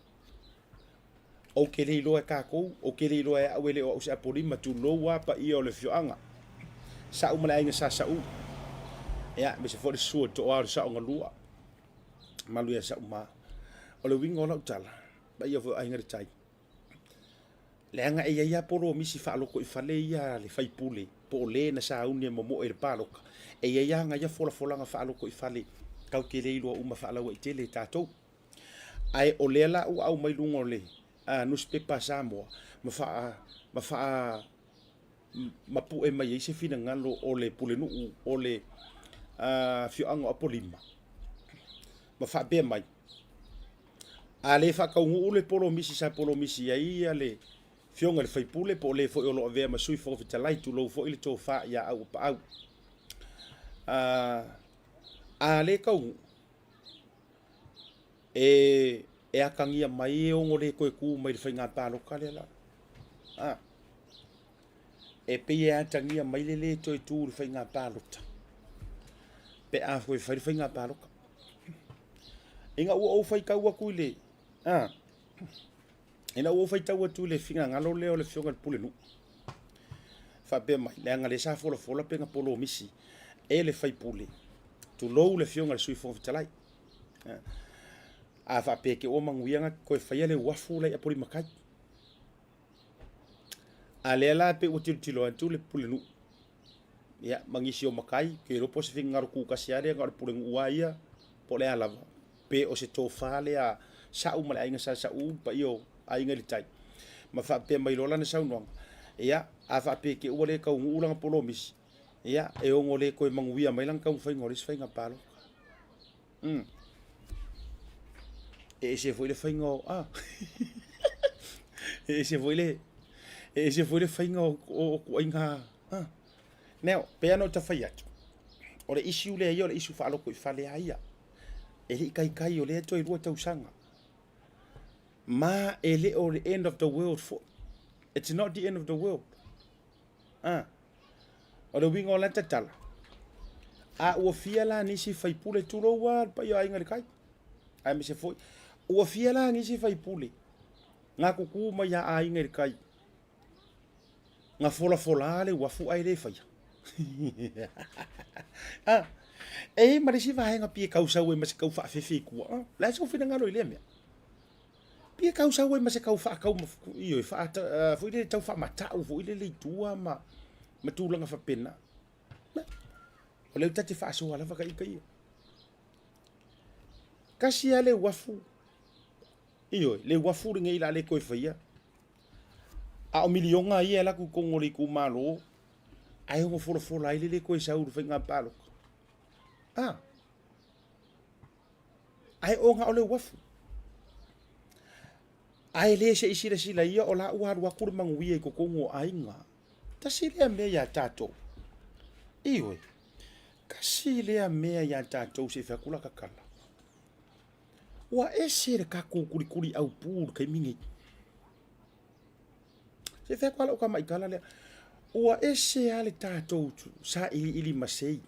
ou te le iloa e tatou, ou te le iloa e au e le o au se Apolima, tulou a paia o le afioaga, Sa'u ma le aiga Sa Sa'u, ia, aemaise foi le susu o le toa o le Sa'ogalua, malu ia Sa'u ma. O le uiga o lau tala, paia foi o Aiga i le Tai, leaga e i ai lava polomisi faalotoifale ia a le faipule po o le na sauni e momoe i le palota, e i ai lava ana ia folafolaga faalotoifale tatou te le iloa uma faalauaitele e tatou. Ae o lea la ua aumai luga o le nusipepa a Samoa ma faa, ma faa mapue mai ai se finagalo o le pulenuu o le afioaga o Apolima, ma faapea mai, A le faataunuu le polomisi sa polomisi ai le Afioga i le sui usufono po o le foi o lo o avea ma Sui Fofoga Fetalai, tulou foi le tofa ia Auapaau, a le taunuu, e e atagia mai e ono le toe tu mai i le faiga palota lea la. A. E pei e atagia mai le le toe tu i le faiga palota pe a foi fai le faiga palota. Ina ua ou faitau atu i le a ina ua ou faitau atu i le finagalo lea o le Afioga i le Pulenuu, faapea mai, leaga lea sa folafola pe na polomisi e le faipule, tulou le Afioga i le Sui Fofoga Fetalai. A faapea ke ua manuia na toe faia le uafu la i Apolima-tai. A lea la pei ua tilotilo atu le pulenuu, ia, ma nisi o matai, ke iloa po o se finagalo tutasi lava lea na o le pulenuu lava ia, po o le a lava, pe o se tofa lea a Sa'u ma le aiga Sa Sa'u ma paia o Aiga i le Tai. Ma faapea mai loa lana saunoaga, ia, a faapea te i ua le taunuu lana polomisi, ia, e ono le toe manuia mai lana taumafaiga o le isi faiga palota. Mm. E ese foi le faiga o ah. e ese foi le e ese foi le faiga o o, o kuaiga ah. Now, pei ona ou tafai atu. O le issue lea ia o le issue faaloko i fale a ia. E le i taitai o lea toe lua tausaga. Ma e le o le end of the world foi. It's not the end of the world. Ah. O le uiga o lata tala, a ua fia la nisi faipule, tulou lava le paia o Aiga i le Tai, aemaise foi, ua fia la nisi faipule, na tutu mai ia Aiga i le Tai, na folafola le uafu ae le faia. Ah, e i ai ma le isi vaega pei e tau sau ai ma se tau faafefe i tua. Ah, o le a sou finagalo i lea mea? Pei e tau sau ai ma se tau faatau ioe, faa, foi lele tau faamatau foi lele i tua ma, ma tulaga faapena. O lea ta te faasoa lava ka ika ia. Kasi lava le uafu, ioe, le uafu lenei la le toe faia. A o miliona ia e alu atu i totonu o le itumalo, ae ono folafola ai le le toe sau i le faiga palota. Ah, ae ona o le uafu. Ae le se i silasila ia o la ua alu atu le manuia i totonu o aiga. Tasi lea mea ia tatou. Ioe, tasi lea mea ia tatou se i fai atu la tatala. Ua ese le tatou tulikuli aupu i le taimi nei. Se i fai atu lava lau tamaitala lea. Ua ese lava le tatou sailiili masei.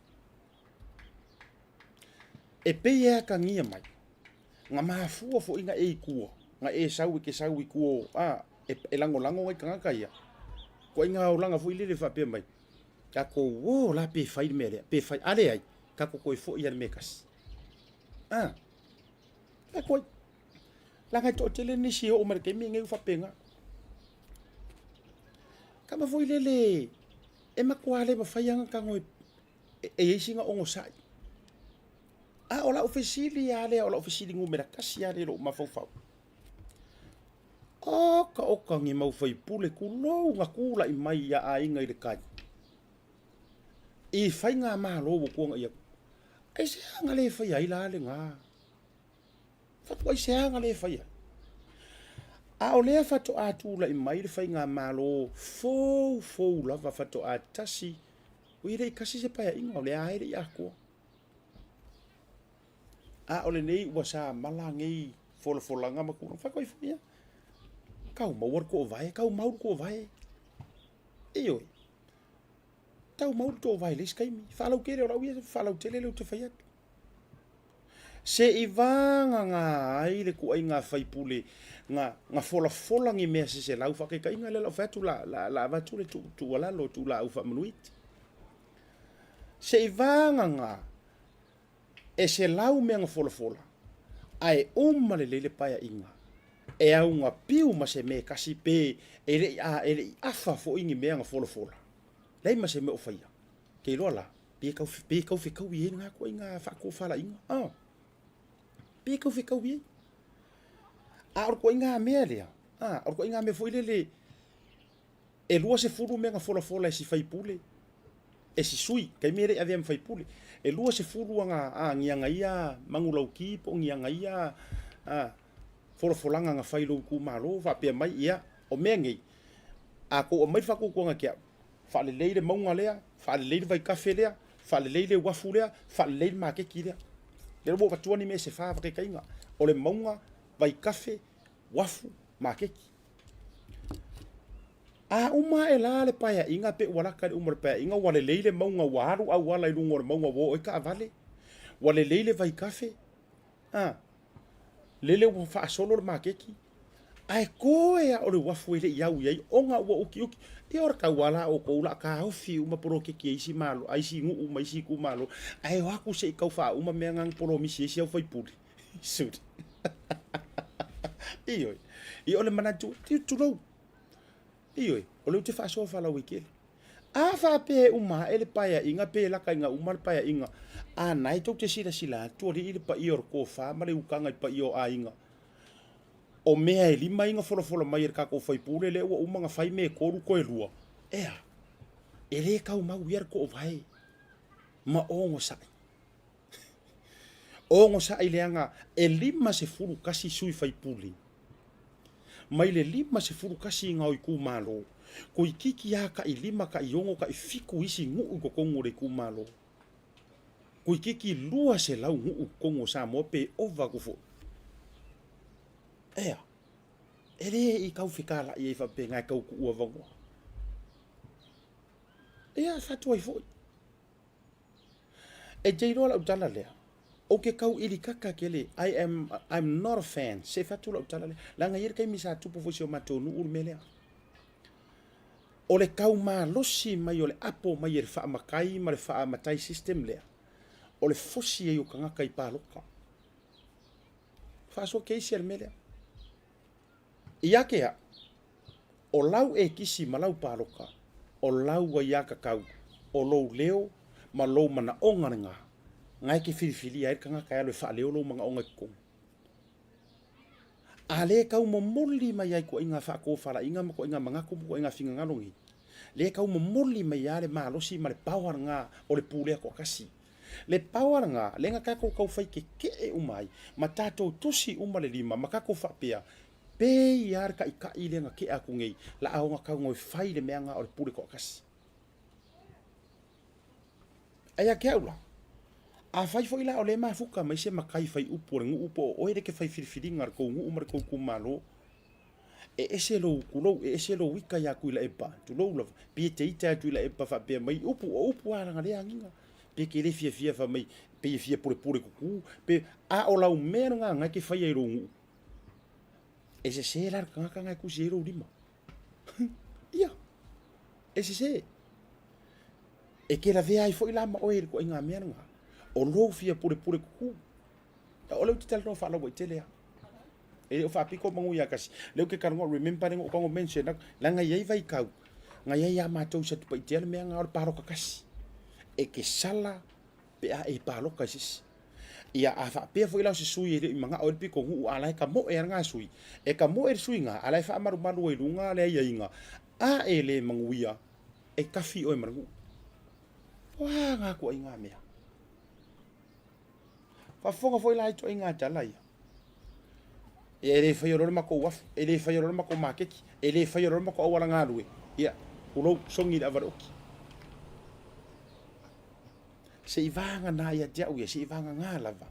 E pei e atagia mai, na mafua foi na e i tua, na e sau e te sau i tua, a, e lagolago nai tagata ia. Ituaiga olaga foi lele faapea mai, tatou o la pe fai le mea lea, pe fai, a leai, tatou toe foi lava i le mea e tasi. A, e toe, leaga e toatele nisi e oo mai i le taimi lenei ua faapena. Tama foi lele, e matua le mafai lava ona tago e e i ai sina onosai. A o lau fesili lava lea, o lau fesili numera tasi lava lea i lou mafaufau. Oka oka ni mau faipule tulou na tulai mai ia aiga i le tai i faigamalo ua tuanai atu. Aisea na le faia ai la lena? Fatu aisea na le faia ai? A o lea faatoa tulai mai le faigamalo fou fou lava faatoa tasi Ui e le i tasi se paeaiga, o lea lava e le i atoa. A o lenei ua samala nei folafolaga ma tulaga, fai atu ai foi ia, tau maua le toovae, tau mau le toovae. Ioe, tau mau le toovae i le isi taimi. Faalautele, o lau ia faalautele lea ou te fai atu. Seivagana ai le ituaiga faipule na na folafola ni mea se selau faataitaiga lea la ou fai atu la la la avatu le tuualalo tuulaau faamanuiti. Seivagana e selau mea na folafola ae uma lelei le paeaiga e augapiu ma se mea e tasi pe e le i e le i afa foi ni mea na folafola. Leai ma se mea o faia. Te iloa la, pe tau, pe tau fetaui ai lena ituaiga faatofalaiga. Ah, pe tau fetaui ai. A o le ituaiga mea lea, ah, o le ituaiga mea foi lele, e 20 mea na folafola e si faipule, e si sui, taimi e le i avea ma faipule, e 20 aga, a, ni aga ia manulauti po o ni aga ia, a, folafolaga na fai i lou itumalo, faapea mai, ia, o mea nei, a tou aumai le faatuatuaga ia te au, Faalelei le mauga lea, faalelei le vaitafe lea, faalelei le uafu lea, faalelei le maketi lea. Lea ua ou avatua ni mea se fa faataitaiga, o le mauga, vaitafe, uafu, maketi. A uma ae la le paeaiga pe ua lata i le uma o le paeaiga ua lelei le mauga ua alu auala i luga o le mauga ua oo ai taavale, ua lelei le vaitafe, a, lele ua faasolo le maketi, ae toe lava o le uafu e le i au i ai ona ua utiuti. Ia o le tau lava la outou o le a taofi uma poloketi a isi malo, a isi nuu ma isi itumalo, ae o atu se i tau faauma mea na na polomisi e isi au faipule. Suli. Ioe. Ia o le manatu, tulou. Ioe, o lea ou te faasoa faalauaitele. A faapea e uma ae le paeaiga pe lata ina uma le paeaiga, a na e tou te silasila atu alii le paia o le tofa ma le utaga i paia o aiga. O mea e lima ia na folafola mai e le tatou faipule lea ua uma ona fai mea e tolu toe lua, ea, e le tau mau ia le toovae ma onosai. Onosai leaga e 51 sui faipule mai le 51 o itumalo, toeitiiti lava tai lima, tai ono, tai fitu isi nuu i totonu o le itumalo. Toeitiiti 200 nuu i totonu o Samoa pe ova atu foi. Ea, e le i tau fetalai ai faapena e tau tuu avanoa. Ia, fatu ai foi. E te iloa lau tala lea, ou te tau ilikaka tele, I am, I'm not a fan, se fatu lau tala lea. Leaga e i ai le taimi sa tupu foi i si o matou nuu le mea lea. O le tau malosi mai o le apo mai e le faamatai ma le faamatai system lea, o le fosi ai o tagata i palota. Faasoa keisi a le mea lea. Ia te au, o lau ekisi ma lau paloka, o lau aiatatau, o lou leo ma lou manaoga lena, na e te filifilia ai le tagata e alu e faaleo lou manaoga i totonu. A le tau momoli mai ai ituaiga faatofalaiga ma ituaiga manatu ma ituaiga finagalo nei, le tau momoli mai lava le malosi ma le power lena o le pulea toatasi. Le power lena, lea na tatou tau fai tetee uma ai, ma tatou tusi uma le lima, ma tatou faapea, Pei lava le taʻitaʻi lea na tea atu nei, la a ona tago e fai le mea na o le pule toatasi. Ae ia te au la, afai foi la o lea e mafuta mai se matai fai upu o le nuu po o oe lea e te fai filifiliga a le tou nuu ma le tou itumalo, e ese lou, tulou, e ese lou ita ia Tuilaepa, tulou lava, pe te ita ia Tuilaepa faapea mai upu, o upu lava leaga lea agiga, pe te le fiafia fai mai, pei e fia pulepule tutu, pe, a o lau mea lena na e te faia i lou nuu, e sese la le tagata na e tusi ai lou lima. Ia, e sese. E ke lavea ai foi la ma oe i le ituaiga mea lena. O lou fia pulepule kuku. O lea ou te talanoa faalauaitele lava. E le o faapito manu ia tasi. Lea ou te talanoa, remember lea na ou tago mention atu, leaga e i ai vaitau, na i ai ia matou i Satupaitea le mea lena o le palota tasi. E te sala pe a e palota i se isi. Ia, a faapea foi la o se sui e le i manao ai le pitonuu, a la e tamoe lava lena sui, e tamoe le sui na, a la e faamalumalu ai i luga le aiaiga, a e le manuia, e tafi oe ma le nuu. O a na ituaiga mea? Faafofoga foi la i ituaiga tala ia. Ia e le faia loa le matou uafu, e le faia loa le matou maketi, e le faia loa le matou auala galue. Ia, tulou, sogi le ava i le oki. Se i vagana ia te au ia, se i vagana lava.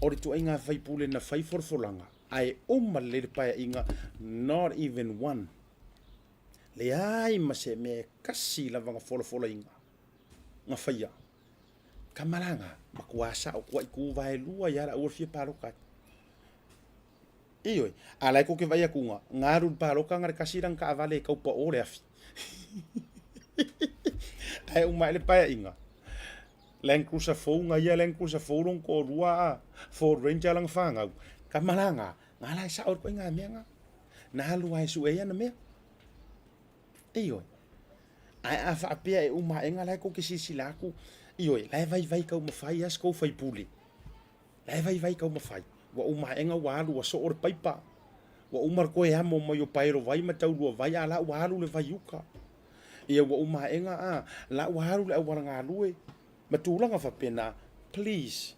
O le ituaiga faipule na fai folafolaga, ae uma lelei le paeaiga, not even one. Leai ma se mea e kasi lava na folafolaina, na faia. Tama la na, matua sao kuai ku vae lua ia la ua fia paloka atu. Ioe, a la e kou te vaai atu nga, nga alu i le paloka nga le kasi lana taavale e tau pao le afi. Ae uma ae le paeaiga, Land Cruiser fou nga ia Land Cruiser fou lona toalua a Ford Ranger lana fanau. Tama la nga, nga la e sao le ituaiga mea nga. Na alu lava e sue ai ana mea. Ioe. Ae a faapea e uma ae nga la e kou te silasila atu, ioe, la e vaivai taumafai lava si tou faipule. La e vaivai taumafai. Ua uma ae ua alu ua soo le paipa. Ua uma le toe amo mai o paelo vai ma taulua vai, a la ua alu le vai i uka. Ia ua uma ae a la ua alu le auala galue ma tulaga faapena. Please,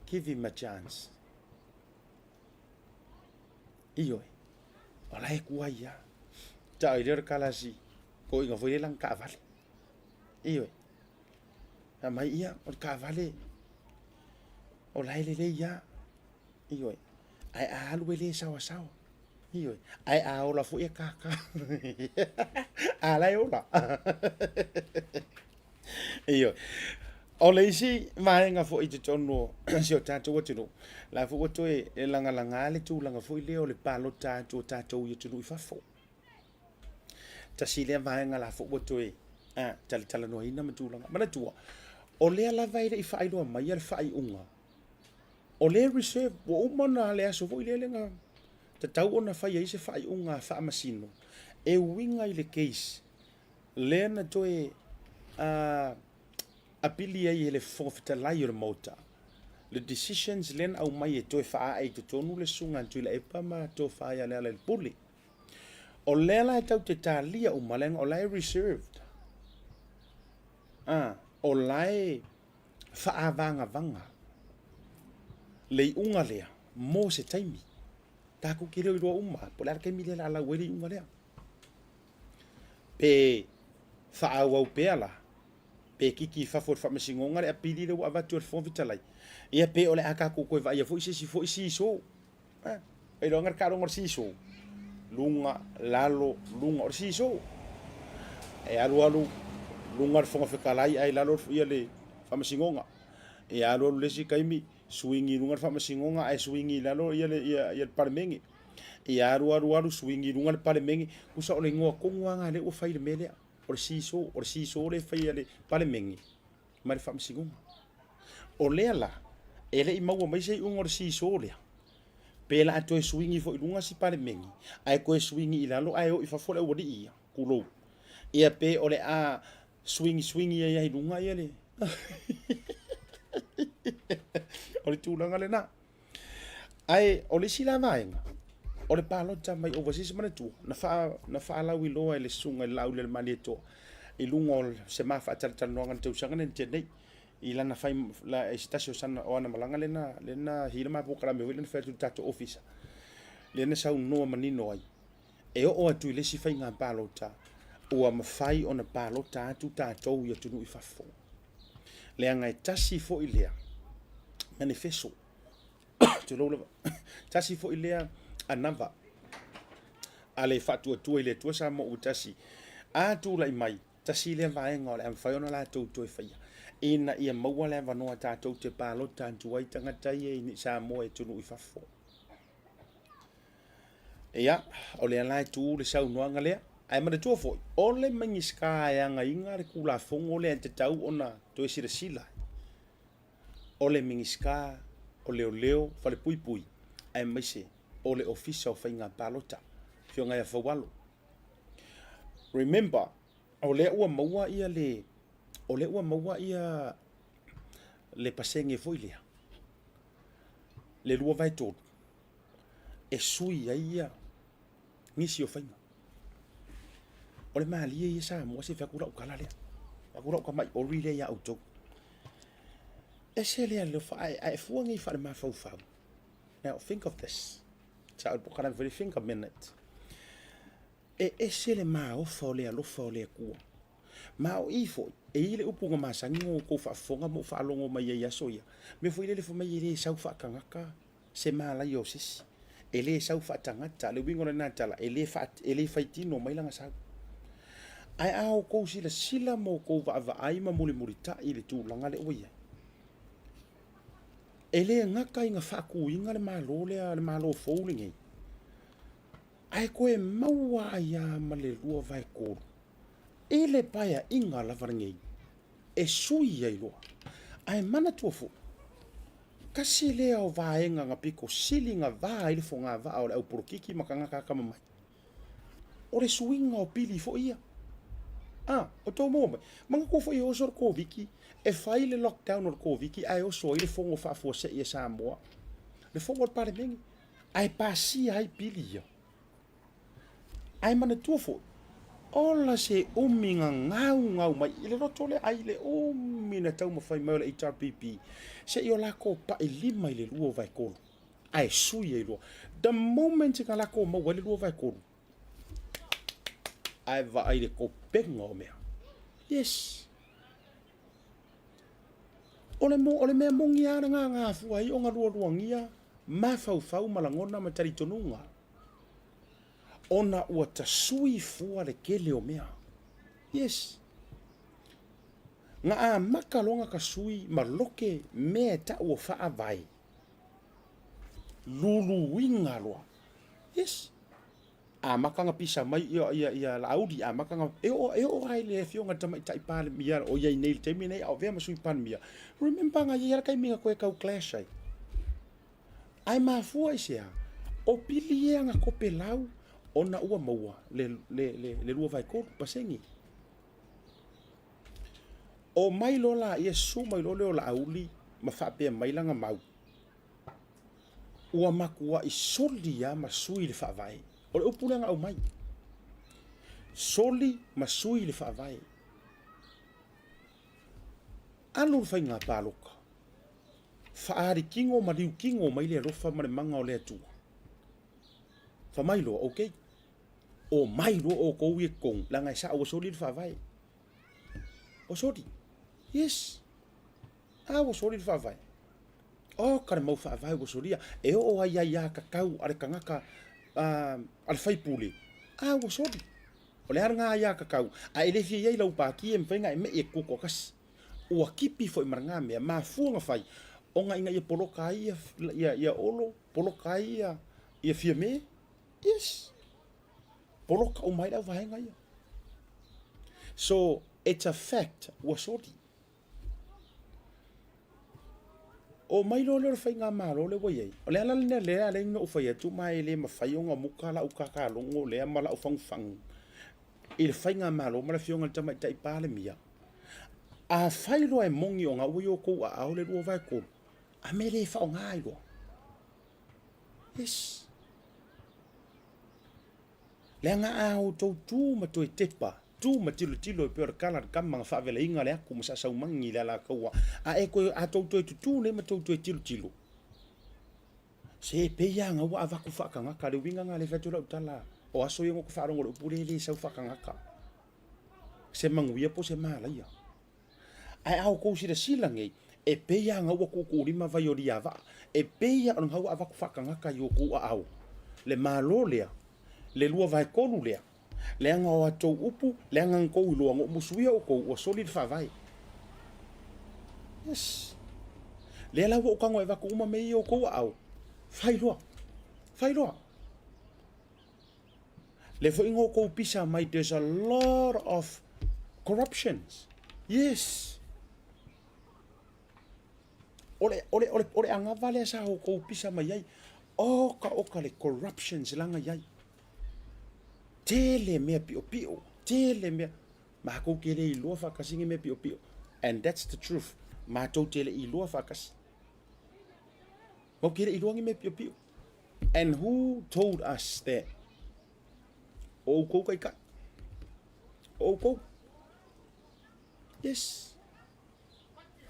give him a chance. Ioe, o la e tuai lava. Tau ai lea o le kalasi, toeaina foi lea lana taavale. Ioe, fai mai, ia, o le taavale, o la e lelei lava. Ioe, ae a alu e le saoasaoa. Ioe, ae a ola foi e kākā. A la e ola. Ioe. O le isi vaega foi i totonu o si o tatou atunuu, la foi ua toe lagalaga le tulaga foi lea o le palota atu o tatou i atunuu i fafo. Tasi lea vaega la foi ua toe talatalanoaina ma tulaga. Manatua, o lea lava e le i faailoa mai le faaiuga, o lea reserve, ua uma ona le aso foi lea na tatau ona fai ai se faaiuga a faamasino e uiga i le case lea na toe apili ai e le Fofoga Fetalai o le Maota le decisions lea na aumai e toe faaae i totonu le Susuga a Tuilaepa ma Tofa ia Lealailepule. O lea la e tau te talia uma leaga o la e reserved. O la e faaavagavaga le iuga lea mo se taimi. Tatou te le o iloa uma po o le a le taimi lea o le a lau ai le iuga lea. Pe faaauau pea la, pe kiki i fafo e le Faamasinoga le apili lea ua avatu e le Fofoga Fetalai, ia pe o le a tatou toe vaaia foi se isi foi seesaw. Eh, ailoga le taaloga o le seesaw, luga, lalo, luga, o le seesaw. E alu alu luga le Fofoga Fetalai ae lalo ia le Faamasinoga. E alu alu le isi taimi, suigi i luga le Faamasinoga ae suigi i lalo ia le, ia, ia le Palemene. E alu alu alu suigi i luga le Palemene. Tusa o le igoa tonu lava lena lea ua fai i le mea lea. O le seesaw, o le seesaw lea e fai e le Palemene ma le Faamasinoga. O lea la, e le i maua mai se iuga o le seesaw lea, pe la a toe suigi foi i luga si Palemene, ae toe suigi i lalo ae o i fafo le aualii ia, tulou. Ia pe o le a suigi suigi ai i luga ia le o le tulaga lena. Ae o le isi la vaega, o le palota mai overseas, manatua, na faa, na faalauiloa e le susuga i le Laaulialemalietoa i luga o se ma faatalatalanoaga i le tausaga lea na tea nei, i lana fai, la, i se tasi o sana, o ana malaga lea na, lea na hila ma polokalame foi lea na fai atu i le tatou ofisa. Lea na saunoa manino ai, e oo atu i le isi faiga palota, ua mafai ona palota atu tatou i atunuu i fafo. Leaga e tasi foi lea manifeso, tulou lava, tasi foi lea anava a le Faatuatua i le Atua Samoa ua Tasi, a tulai mai, tasi lea vaega o le a mafai ona latou toe faia, ina ia maua le avanoa tatou te palota atu ai tagata ia i Samoa i atunuu i fafo. Ia, o lea la e tu le saunoaga lea. Ae manatua foi, o le Minisita e againa le Tulafono lea e tatau ona toe silasila, o le Minisita o Leoleo, Falepuipui, aemaise o le Ofisa o Faiga Palota, Afioga ia Faualo. Remember, o lea ua maua ia le, o lea ua maua ia le pasene foi lea, le 2/3, e sui ai ia nisi o faiga. O le malie ia Samoa se i fai atu lau tala lea, fai atu lau tamai ori lea ia outou. Ese le alofa, ae, ae fua nei faale-mafaufau. Now think of this. Sa o le pokalame foi think a minute. E ese le maofa o le alofa o le Atua. Ma o i foi, e i ai le upu na masani ona outou faafofoga ma ou faalogo mai ai i aso ia, mea foi lele fai mai e le sau faatagata se malaia o se isi. E le sau faatagata, le uiga o lena tala, e le, fa, e le faitino mai lana sau. Ae a outou silasila ma outou vaavaai ma mulimulitai i le tulaga lea ua i ai, e le gata ina faatuina le Malo lea, le Malo fou lenei, ae toe maua ai lava ma le 2/3 i le paeaiga lava lenei e sui ai loa. Ae manatua foi, tasi lea o vaega na pito sili na va ai le fogavaa o le au polokiki ma tagata atamamai, o le suiga o pili foi ia. A, o tou maua mai, manatua foi e oso le Koviti, e fai le lockdown o le Koviti ae oso ai le fono faafuasei a Samoa, le fono a le Palemene, ae pasia ai pili ia. Ae manatua foi, ola se umi na gaugau mai i le loto lea, ai le umi na taumafai mai o le HRPP, seia o lakou pai lima i le 2/3, ae sui ai loa. The moment na lakou maua ai le 2/3, ae vaai le kopega o mea. Yes. O le, o le mea moni lava lena na afua ai ona lualuagia mafaufau ma lagona ma talitonuga, ona ua tasui fua le tele o mea. Yes. Na amata loa ona tasui ma loke mea e tau o faavae. Luluina loa. Yes. Amata ona pisa mai ia, ia, ia Laauli, amata ona, e oo, e oo lava i le afioga i le Tamaitai Palemia o i ai nei i le taimi nei, a o avea ma Sui Palemia. Remember na i ai lava le taimi na toe tau clash ai. Ae mafua i se a? O pili ia na topelau ona ua maua le, le, le, le 2/3%. O mai loa laia, susu mai loa lea o Laauli ma faapea mai lana mau, ua matuai soli lava ma sui le Faavae. O le upu lea na aumai, soli ma sui le Faavae. Alu le faiga palota, faaali tino ma liu tino mai le alofa ma le mana o le Atua. Fai mai loa, okay, omai loa outou ia i totonu, leaga e sao ua soli le Faavae. Ua soli. Yes. A ua soli le faavae. Oka le mau faavae ua solia. E oo ai aiatatau a le tagata a le faipule, a ua soli. O le a lena aiatatau, a e le fia i ai lau pati e mafai ona e me'i e tutoatasi. Ua tipi foi ma lena mea, mafua ona fai, ona ina ia poloka ai ia Olo, poloka ai ia Fiame. Yes. Poloka uma ai le auvaega ia. So, it's a fact, ua soli. O mai loa lea o le faigamalo lea ua i ai, o le ala lena lea e ala ai ona ou fai atu ma e le mafai ona muka lau kakalogo lea ma lau fagufagu i le faigamalo ma le Afioga i le Tamaitai Palemia. Afai loa e moni ona ua i outou aao le 2/3, a mea e le faaaoga ai loa? Yes. Leaga a outou tu ma toe tepa, tu ma tilotilo e pei o le kala le kama na faavelaina le aku ma saasaumagi i le alataua, a e toe, a tou toe tutū nei ma tou toe tilotilo. Se pei a nga ua avaku faakagaka le uiga nga le fai atu lau tala o aso ia ngo faalogo le upu le le sau faakagaka. Se manuia po se malaia. Ae a outou silasila nei, e pei lava na ua tuutuulima vai o Liavaa, e pei lava o lena ua avatu faatagata i outou aao le Malo lea, le 2/3 lea, leaga o atou upu, leaga na outou iloa, na ou musuia outou ua soli le Faavae. Yes. Lea la ua ou tago e avatu uma mea ia i outou aao, fai loa, fai loa. Lea foi na outou pisa mai there's a lot of corruptions. Yes. O le, o le, o le, o le agava lea sa outou pisa mai ai. Oka oka le corruptions langa iai. Tele mea piopio, tele mea. Matou te le iloa faatasi ni mea piopio. And that's the truth. Matou te le iloa faatasi. Matou te le iloa ni mea piopio. And who told us that? O outou taitai. O outou. Yes.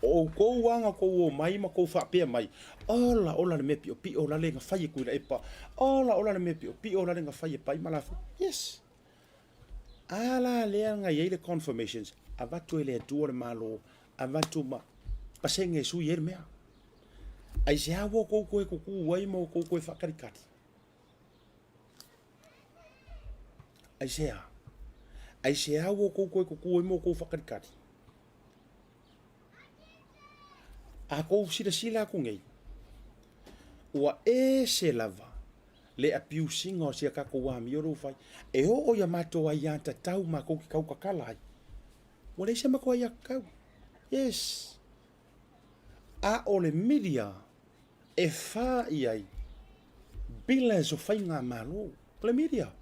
O outou aga kou o mai ma kou faapea mai. Ola, ola le mea piopio la le na fai e Tuilaepa. Ola, ola le mea piopio la le na fai e Pai ma Lafu. Yes. A la lea na i ai le confirmations, avatu e le Atua le Malo, avatu ma pasene e sui ai le mea. Aisea ua outou toe tutū ai ma outou toe faakalikali? Aisea? Aisea ua outou toe tutū ai ma outou faakalikali? A kou silasila aku nei, ua ese lava le abuse ina o si a tatou amio lea ua fai. E oo ia matou aiatatau matou te tautatala ai. Ua leai se matou aiatatau. Yes. A o le media e fa i ai billions o faigamalo. O le media.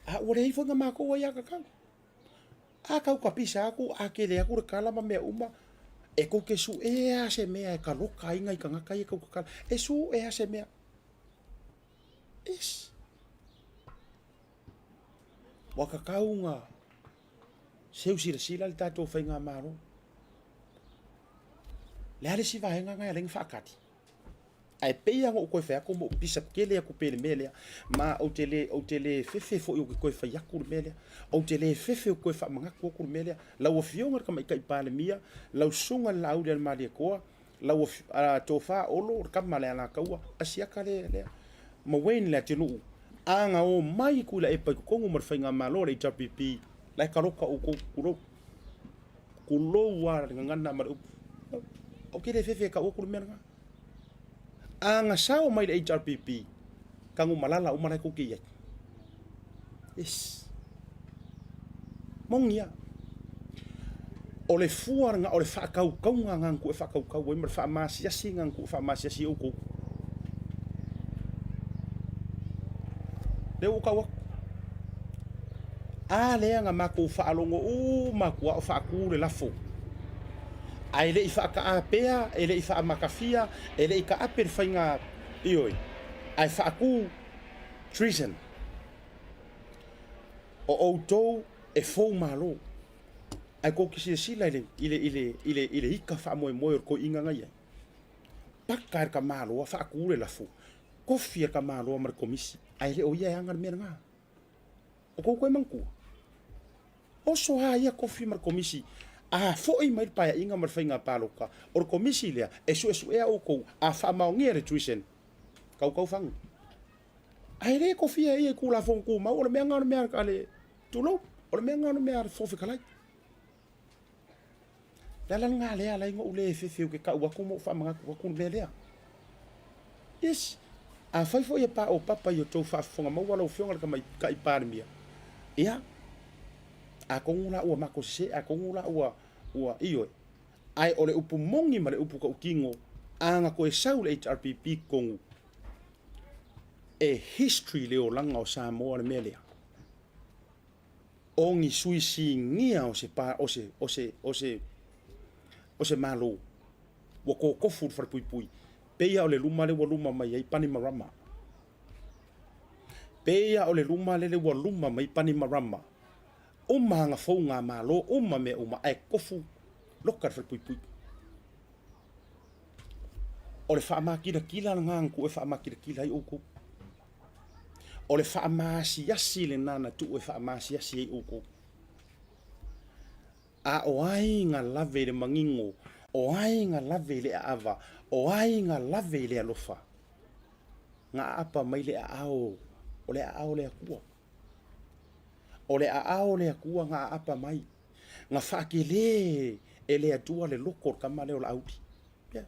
A ua leai foi na matou aiatatau. A kau ka pisa aku, a kele aku le kala ma mea uma, e kou te suʻea se mea e kaloka ai nai kangaka ia kau kakala. E suʻea se mea. Yes. Ua kakau nga seu silasila le tatou faigamalo. Le a le isi vaega nga e ala ai ona faatali? Ae pei lava ona ou toe fai atu ma ou pisa tele atu pea i le mea lea, ma ou te le, ou te le fefe foi ou te toe fai atu le mea lea. Ou te le fefe ou te toe faamanatu atu le mea lea. Lau Afioga i le Tamaitai Palemia, lau Susuga i le Laaulialemalietoa, lau Tofa Olo, le tama a le Alataua, Asiata lea, lea, ma Wayne Leatinuu, a na omai i Tuilaepa i totonu ma le faigamalo a le HRPP, la e taloka outou, tulou. Tulou lava le gagana ma le upu. Ou te le fefe e tau atu le mea lena. A na sao mai le HRPP, Tanumalala uma la e tou te i ai. Yes. Moni a. O le fua lena, o le faakaukauga lena na tuu e faakaukau ai ma le faamasiasi lena na tuu e faamasiasi ai outou. Lea ua ou tau atu. A lea na matou faalogo uma atu a o faatu le lafo. Ae le i faataapea, e le i faamatafia, e le i taape le faiga, ioe, ae faatu treason. O outou e fou malo, ae tou te silasila i le, i le, i le, i le, i le ika faamoemoe o le toeaina na i ai. Paka e le tamaloa, faatu le lafo, kofi e le tamaloa ma le komisi, ae le o ia e ana le mea lena. O kou koe manatua. Oso a ia kofi ma le komisi, a foi mai le paeaiga ma le faiga palota, o le komisi lea e suesuea outou a faamaonia le tuition, kaukau fagu. Ae le kofia e ia i Tulafono Tumau, o le mea lena o le mea a le, tulou, o le mea lena o le mea a le Fofoga Fetalai. Le ala lena lea ala ai ona ou le fefe ou te tau atu ma ou faamanatu atu le mea lea. Yes. Afai foi e paopapa i o tou faafofoga maua lau Afioga i le Tamaitai Palemia, ia, atonu la ua matou sese, atonu la ua, ua, ioe. Ae o le upu moni ma le upu tautino, a na toe sau le HRPP i totonu, e history le olaga o Samoa le mea lea. O ni sui sinia o se pa, o se, o se, o se, o se Malo ua totofu i le falepuipui, pei lava o le luma lea ua luma mai ai Panimarama. Pei lava o le luma lele ua luma mai Panimarama, uma aga fouga Malo, uma mea uma, ae tofu loka le falepuipui. O le faamakilatila lena na tuu e faamakilatila ai outou. O le faamaasiasi lena na tuu e faamaasiasi ai outou. A o ai na lave i le manino, o ai na lave i le aava, o ai na lave i le alofa? Na aapa mai le aao, o le aao o le Atua. O le aao o le Atua na aapa mai, na faatele e le Atua le loto o le tama lea o Laauli. Yeah.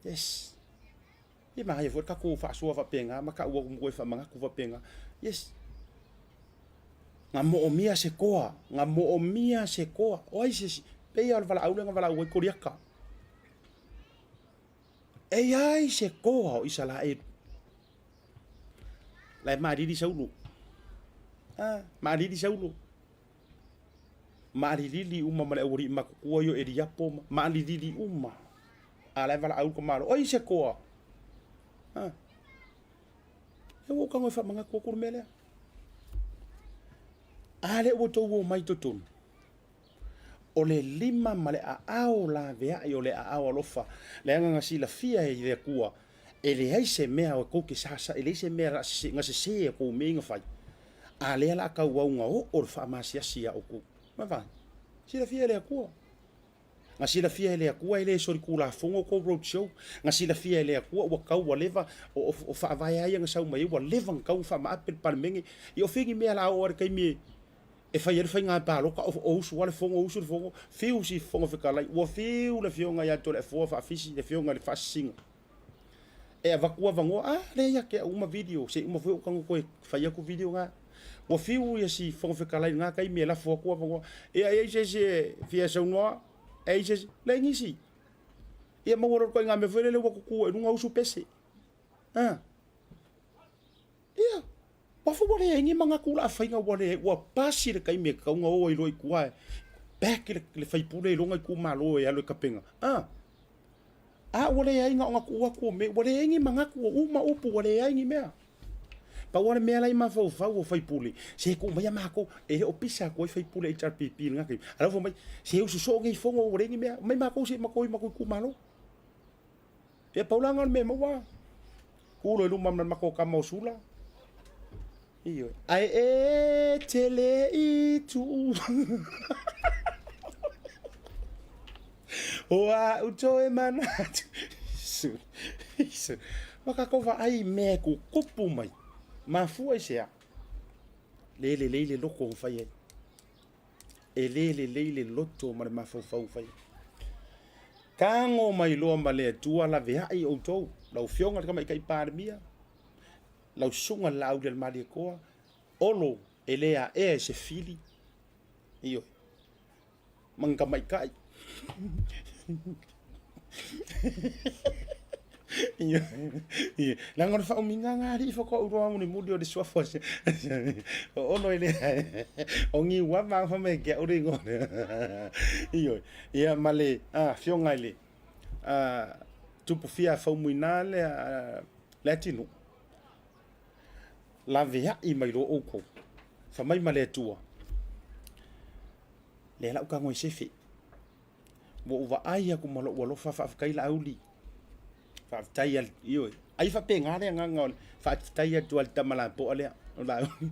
Yes. Ia manaia foi le tatou faasoa faapena ma tau atu ma toe faamanatu faapena. Yes. Na moomia se toa, na moomia se toa. O ai se isi? Pei lava o le valaau lea na valaau ai Koliata. E i ai se toa o Isaraelu. La e maalili Saulo. Ah, maalili Saulo. Maalilili uma ma le aualii matutua ia o Eliapo ma maalilili uma. A la e valaau le tamaloa, oi se toa. Ah. E ua ou tago e faamanatu atu le mea lea. A lea ua outou omai i totonu, o le lima ma le aao laveai o le aao alofa, leaga na silafia e le Atua, e leai se mea o tou te sasa, e leai se mea na sese a tou mea na fai, a lea la tauau na oo le faamasiasi ia outou. Vaai, silafia e le Atua. Na silafia e le Atua e le solitulafono kou road show. Na silafia e le Atua ua tau ua leva o faavae a ia na sau mai ai ua leva na tau na faamaape le Palemene. Ia o fea ni mea la oo a le taimi e fai ai le faiga palota o usu a le fono usu le fono fiu si Fofoga Fetalai ua fiu le afioga ia Toleafoa Faafisi le afioga i le Faasisina e avatu avanoa a lea ia te au uma video se i uma foi ou tago toe fai atu video na ua fiu ia si Fofoga Fetalai i lena taimi e lafo atu avanoa ia e i ai se isi e fia saunoa e i ai se isi leai nisi ia maua loa le ituaiga mea foi lele ua tutu ai i luga usu pese a ia ua ua leai ni manatu o le a faiga ua leai ua pasi le taimi e tatau ona o ai loa i tua e back le faipule i lona itumalo e alu e tapena a A ua leai na ona tuu atu o mea, ua leai ni manatu, ua uma upu, ua leai ni mea. Pau lava le mea la e mafaufau o faipule, se tuu maia matou, e le o pisa atu ai faipule HRPP i lena taimi. A la ua fai mai, se usu soo nei fono ua leai ni mea, omai matou se i matou o i matou itumalo. Ia pau la lena o le mea e maua. Tu loa i luma ma le matou tama o Sula. Ioe. Ae e te le i tuu. O a'u toe manatu. Ua tatou vaai i mea e tutupu mai. Mafua i se a? Le lelei le loto na fai ai. E le lelei le loto ma le mafaufau na fai ai. Tago mai loa ma le Atua laveai outou, lau Afioga i le Tamaitai Palemia, lau Susuga i le Laaulialemalietoa, Olo e le aea e se fili, ioe, ma ni tamaitai. Ioe, leaga o le faaumiga lena alii faatoa ou iloa mulimuli o le suafa o Olo e le aea, o Niuava fai mai ke au le igoa lea. Ioe, ia ma le afioga i le tupu fia faumuina lea Leatinuu, laveai mai loa outou, fai mai ma le Atua, lea la ou tago e sefe, ua ou vaai atu ma lou alofa, faafetai Laauli, faafetai a, ioe, ai faapena le agaga o le faafetai atu a le tama lapoa lea o Laauli,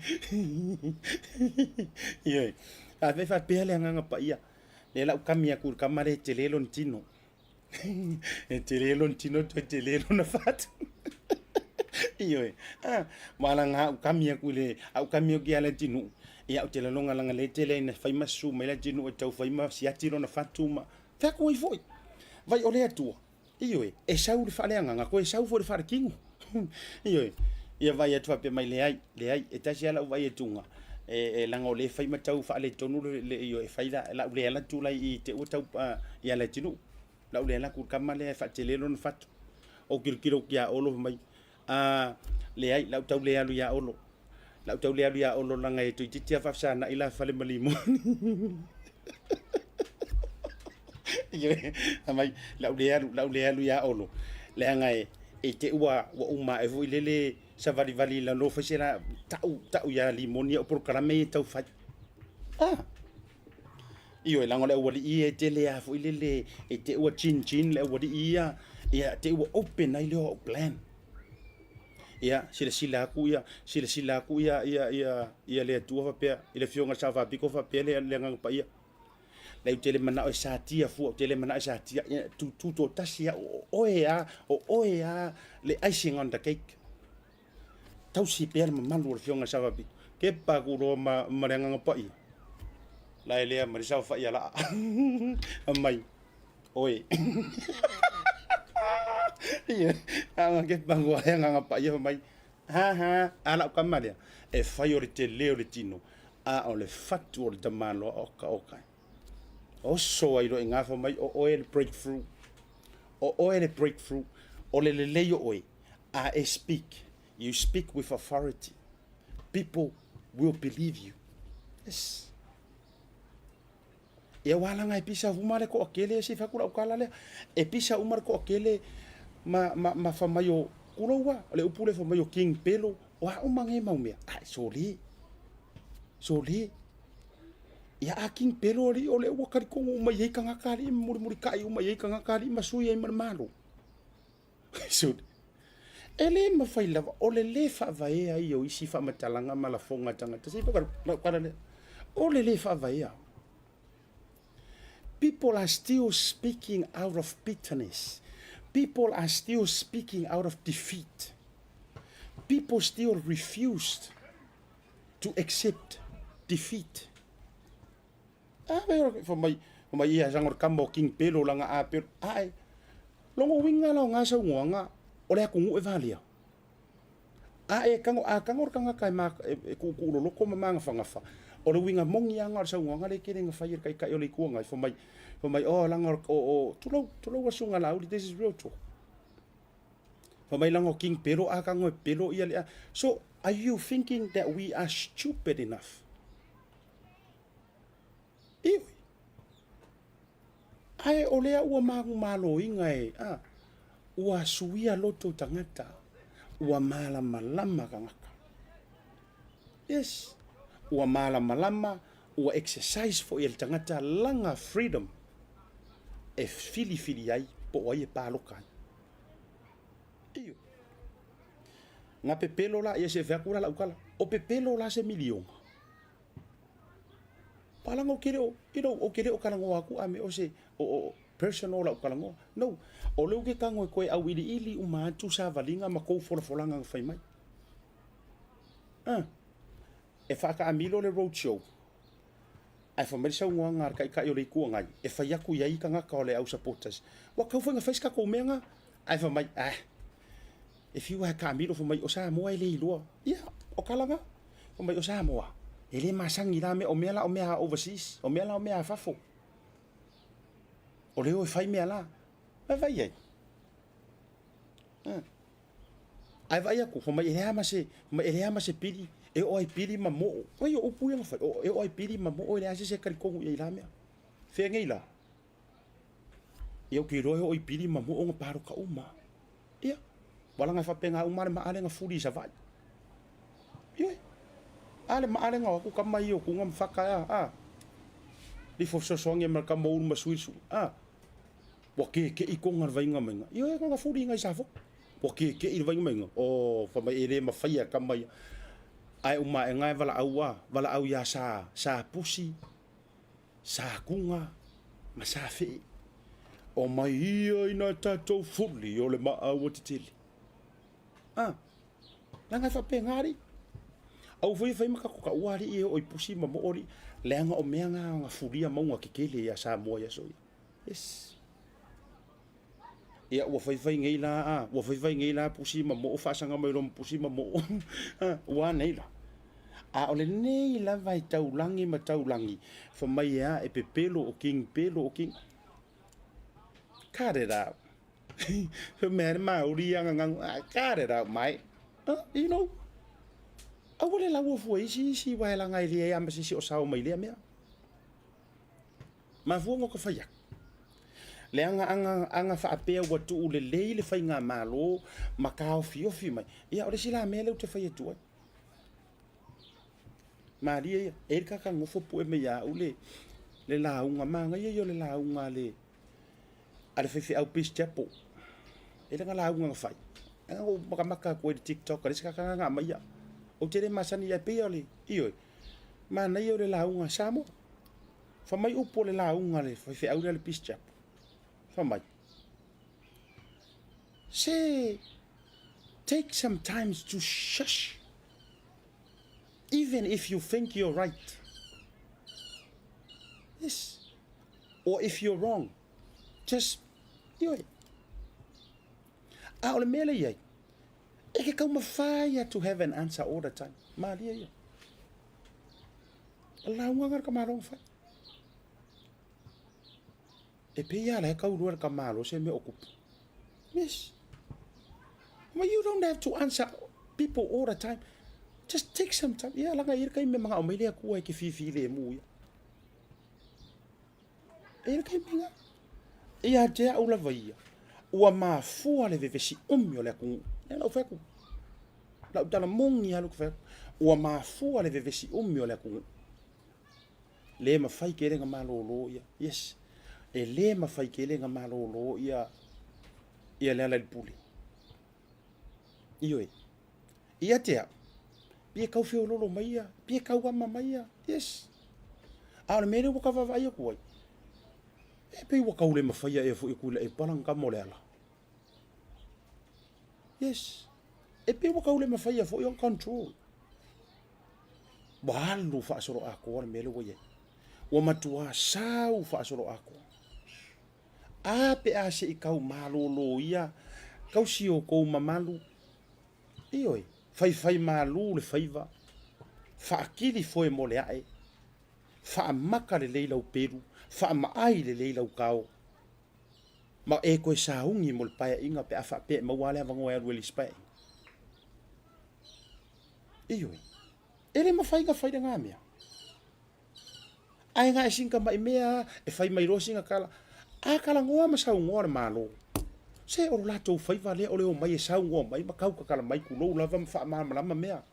ioe, a faapea le agaga paia, lea la ou kami atu i le tama lea e tele lona tino. E tele lona tino toe tele lona fatu. Ioe. Ah, ma la nga u kami aku le au kami aku ia Leatinuu. Ia ou te laloga langa le tele ina fai ma susu mai Leatinuu e tau fai ma siati lona fatu ma fai atu ai foi. Vai o le Atua. Ioe, e sau le faaleagaga, koe sau foi le faalekino. Ioe. Ia vai atu faapea mai leai, leai, e tasi lava lau vaai atuga, e, e leaga o lea e fai ma tau faaletonu le, le ioe, e fai la, lau le ala atu la i te ua tau ia Leatinuu. Lau le ala atu i le tama lea e faatele lona fatu. Ou tilotilo atu ia Olo fai mai, a, leai, lau tau le alu ia Olo. Lau tau le alu ia Olo leaga e toeitiiti lava faafesanai la fale ma limoni. Ioe, fai mai, lau le alu, lau le alu ia Olo, leaga e, e te ua, ua uma ae foi lele savalivali i lalo fai se la, tau, tau ia limoni au polokalame ia e tau fai. Ah! Ioe, leaga o le aualii ia e tele lava foi lele, e te ua chin chin le aualii ia, Ia, te i ua open ai lea o au plan. Ia, silasila aku ia, silasila aku ia, ia, ia, ia le Atua faapea, i le Afioga i le Sao Faapito faapea le, le Agaga Paia. Leai ou te le manao e satia fua, ou te le manao e satia, ia, tu, tutoatasi au, o oe lava, o oe lava le icing on the cake. Tausi pea le mamalu o le Afioga i le Sao Faapito. Kepa aku loa ma, ma le Agaga Paia. La e lea ma le saofai a laa. Mai, oe. Ia, anga kepa aku a le Agaga Paia fai mai, ha ha, a lau kama lea, e fai o le tele o le tino, a o le fatu o le tamaloa, oka oka. Oso ai loa i gafa mai, o oe le breakthrough. O oe le breakthrough. O le lelei o oe, a e speak, you speak with authority. People will believe you. Yes. Ia ua langa e pisa uma le toatele se fai atu lau tala lea. E pisa uma le toatele ma, ma, ma fai mai o kuloua, o le upu lea fai mai o King Pelo, o a uma nei mau mea. Ai, sole. Sole. Ia a King Pelo alii o lea ua talitonu uma i ai tagata alii ma mulimulitai uma i ai tagata alii ma sui ai ma le Malo. Sole. E le mafai lava, o le lē faavaea ia o isi faamatalaga ma lafoga a tagata. Se i fai lau tala lea. O le lē faavaea. People are still speaking out of bitterness. People are still speaking out of defeat. People still refused to accept defeat. A ve fai mai, fai mai ia sanga o le kama o King Pelo langa a Pelo. Ae, longo uiga la o nga saunoaga o le atunuu e valea. A e kago, a kago le tagata e, ma, e, e kuukuu loloto ma magafagafa, o le uiga moni lava o le saunoaga lea e tele ina fai e le Taitai o le Itu Agai, fai mai, fai mai, oh, leaga o, o, tulou, tulou a Susuga Laauli, this is real talk. Fai mai leaga o King Pelo, a kago e pelo ia le a. So, are you thinking that we are stupid enough? Iwi. Ae o lea ua manumaloina e, a, ua suia loto tagata, ua malamalama tagata. Yes, ua malamalama, ua exercise foi e le tagata lana freedom e filifili ai po o ai e paloka ai. Ioe. Na pepelo la, ia se fai atu la lau tala, o pepelo la se miliona. Palaga ou te le o, you know, ou te le o talanoa atu a me o se, o, o, personal lau talanoa. No, o lea ou te tago e toe auiliili uma atu savaliga ma tou folafolaga na fai mai. Ah, e faataamilo le road show, ae fai mai le saunoaga a le Taitai o le Itu Agai, e fai atu i ai tagata o le au supporters, ua tatau foi ona fai se tatou mea na, ae fai mai, ah, E fiu lava e taamilo fai mai o Samoa e le iloa. Ia, o tala na. Fai mai o Samoa, e le masani la mea, o mea la o mea a overseas, o mea la o mea a fafo. O le o e fai mea la. Vaai ai. Ae vaai atu, fai mai e leai ma se, fai mai e leai ma se pili, e oo ai pili ma moo. Ai o upu ia na fai, e oo ai pili ma moo e leai se isi e talitonu i ai i la mea. Fea nei la? Ia ou te iloa e oo i pili ma moo na paloka uma. Ia, walaga e faapena uma le maale na fuli i Savaii. Ioe, a le maale na o atu kama ia o kuga ma faka ea, a. Lifo fesoasoani ma le kama o ulu ma sui le sui, a. Ua keke'i kona le vaiga maiga. Ioe, na fuli ngai Safotu. Ua keke'i le vaiga maiga. O, fai mai e le mafaia e kama ia. Ae uma aega e valaau a, valaau ia sa, sa pusi, Sa kuga ma sa fee. Omai ia ina tatou fuli o le maa ua tetele. A, leaga e faapena alii. Aua foi e fai ma tatou taua alii e oo i pusi ma moo alii, leaga o mea na na fulia mauga tetele ia Samoa i aso ia. Yes. Ia ua faifai nei la, a, ua faifai nei la pusi ma moo faasaga mai loa ma pusi ma moo. A, ua a nei la? A o lenei lava e taulagi ma taulagi, fai mai e a, e pepelo o King Pelo o King. Cut it out. Fai mai a le Māori ia gagagu, ah, cut it out, mate. Uh, you know, aua le laua fua isi isi wae laga e leai lava ma se isi o sao mai lea mea. Mafua ona ka fai atu. Leaga aga, aga faapea ua tuu lelei le faigamalo ma taofiofi mai. Ia, o le isi la mea lea ou te fai atu ai. Malie ia, e i ai le tagata nofo pue mai ia au le, le lauga, manaia ia o le lauga a le, a le faifeau Peace Chapel. E le ga lauga na fai. E na ou makamaka atu ai i le TikTok a le isi tagata na aumaia. Ou te le masani ai, pei o le, ioe, manaia o le lauga a Samoa. Fai mai upu o le lauga a le faifeau lea a le Peace Chapel. Fai mai, se take some times to shush even if you think you're right. Yes. Or if you're wrong. Just, ioe. A o le mea lea i ai, e ke taumafai ia to have an answer all the time. Malie ia. O le lauga lena a le tamaloa na fai. E pei lava la e kaulua le tamaloa se mea o tupu. Yes. Well, you don't have to answer people all the time. Just take some time. Ia, laga e i ai le taimi e manao mai le Atua e te fifilemu ia. E i ai le taimi lena. Ia te au lava ia, ua mafua le vevesi umi o le atunuu. Lea la ou fai atu. Lau tala moni lava lea ou te fai atu. Ua mafua le vevesi umi o le atunuu. Le mafai tele ona malolo ia. Yes. E le mafai tele ona malolo ia ia Lealailepule. Ioe. Ia te au, pia tau feololo mai ia, pia tau ama mai ia. Yes. A o le mea lea ua ka vaavaai atu ai, e pei ua tau le mafai ea foi e Tuilaepa lana tama o Leala. Yes. E pei ua tau le mafaia foi ona control. Ua alu faasoloatoa le mea lea ua i ai. Ua matua sau faasoloatoa. A pe a se i tau malolo ia, tausi o tou mamalu. Ioe, faifai malu le faiva, faakili foe mo le ae, faamaka lelei lau pelu, faamaai lelei lau kao, ma e toe sauni mo le paeaiga pe a faapea e maua lava le avanoa e alu ai i le isi paeaiga. Ioe, e le mafai ona fai lena mea. Ae na e sina tamai mea e fai mai loa sina tala, a talanoa ma saunoa le Malo, se o lo latou faiva lea o le omai e saunoa mai ma tau tatala mai tulou lava ma faamalamalama mea.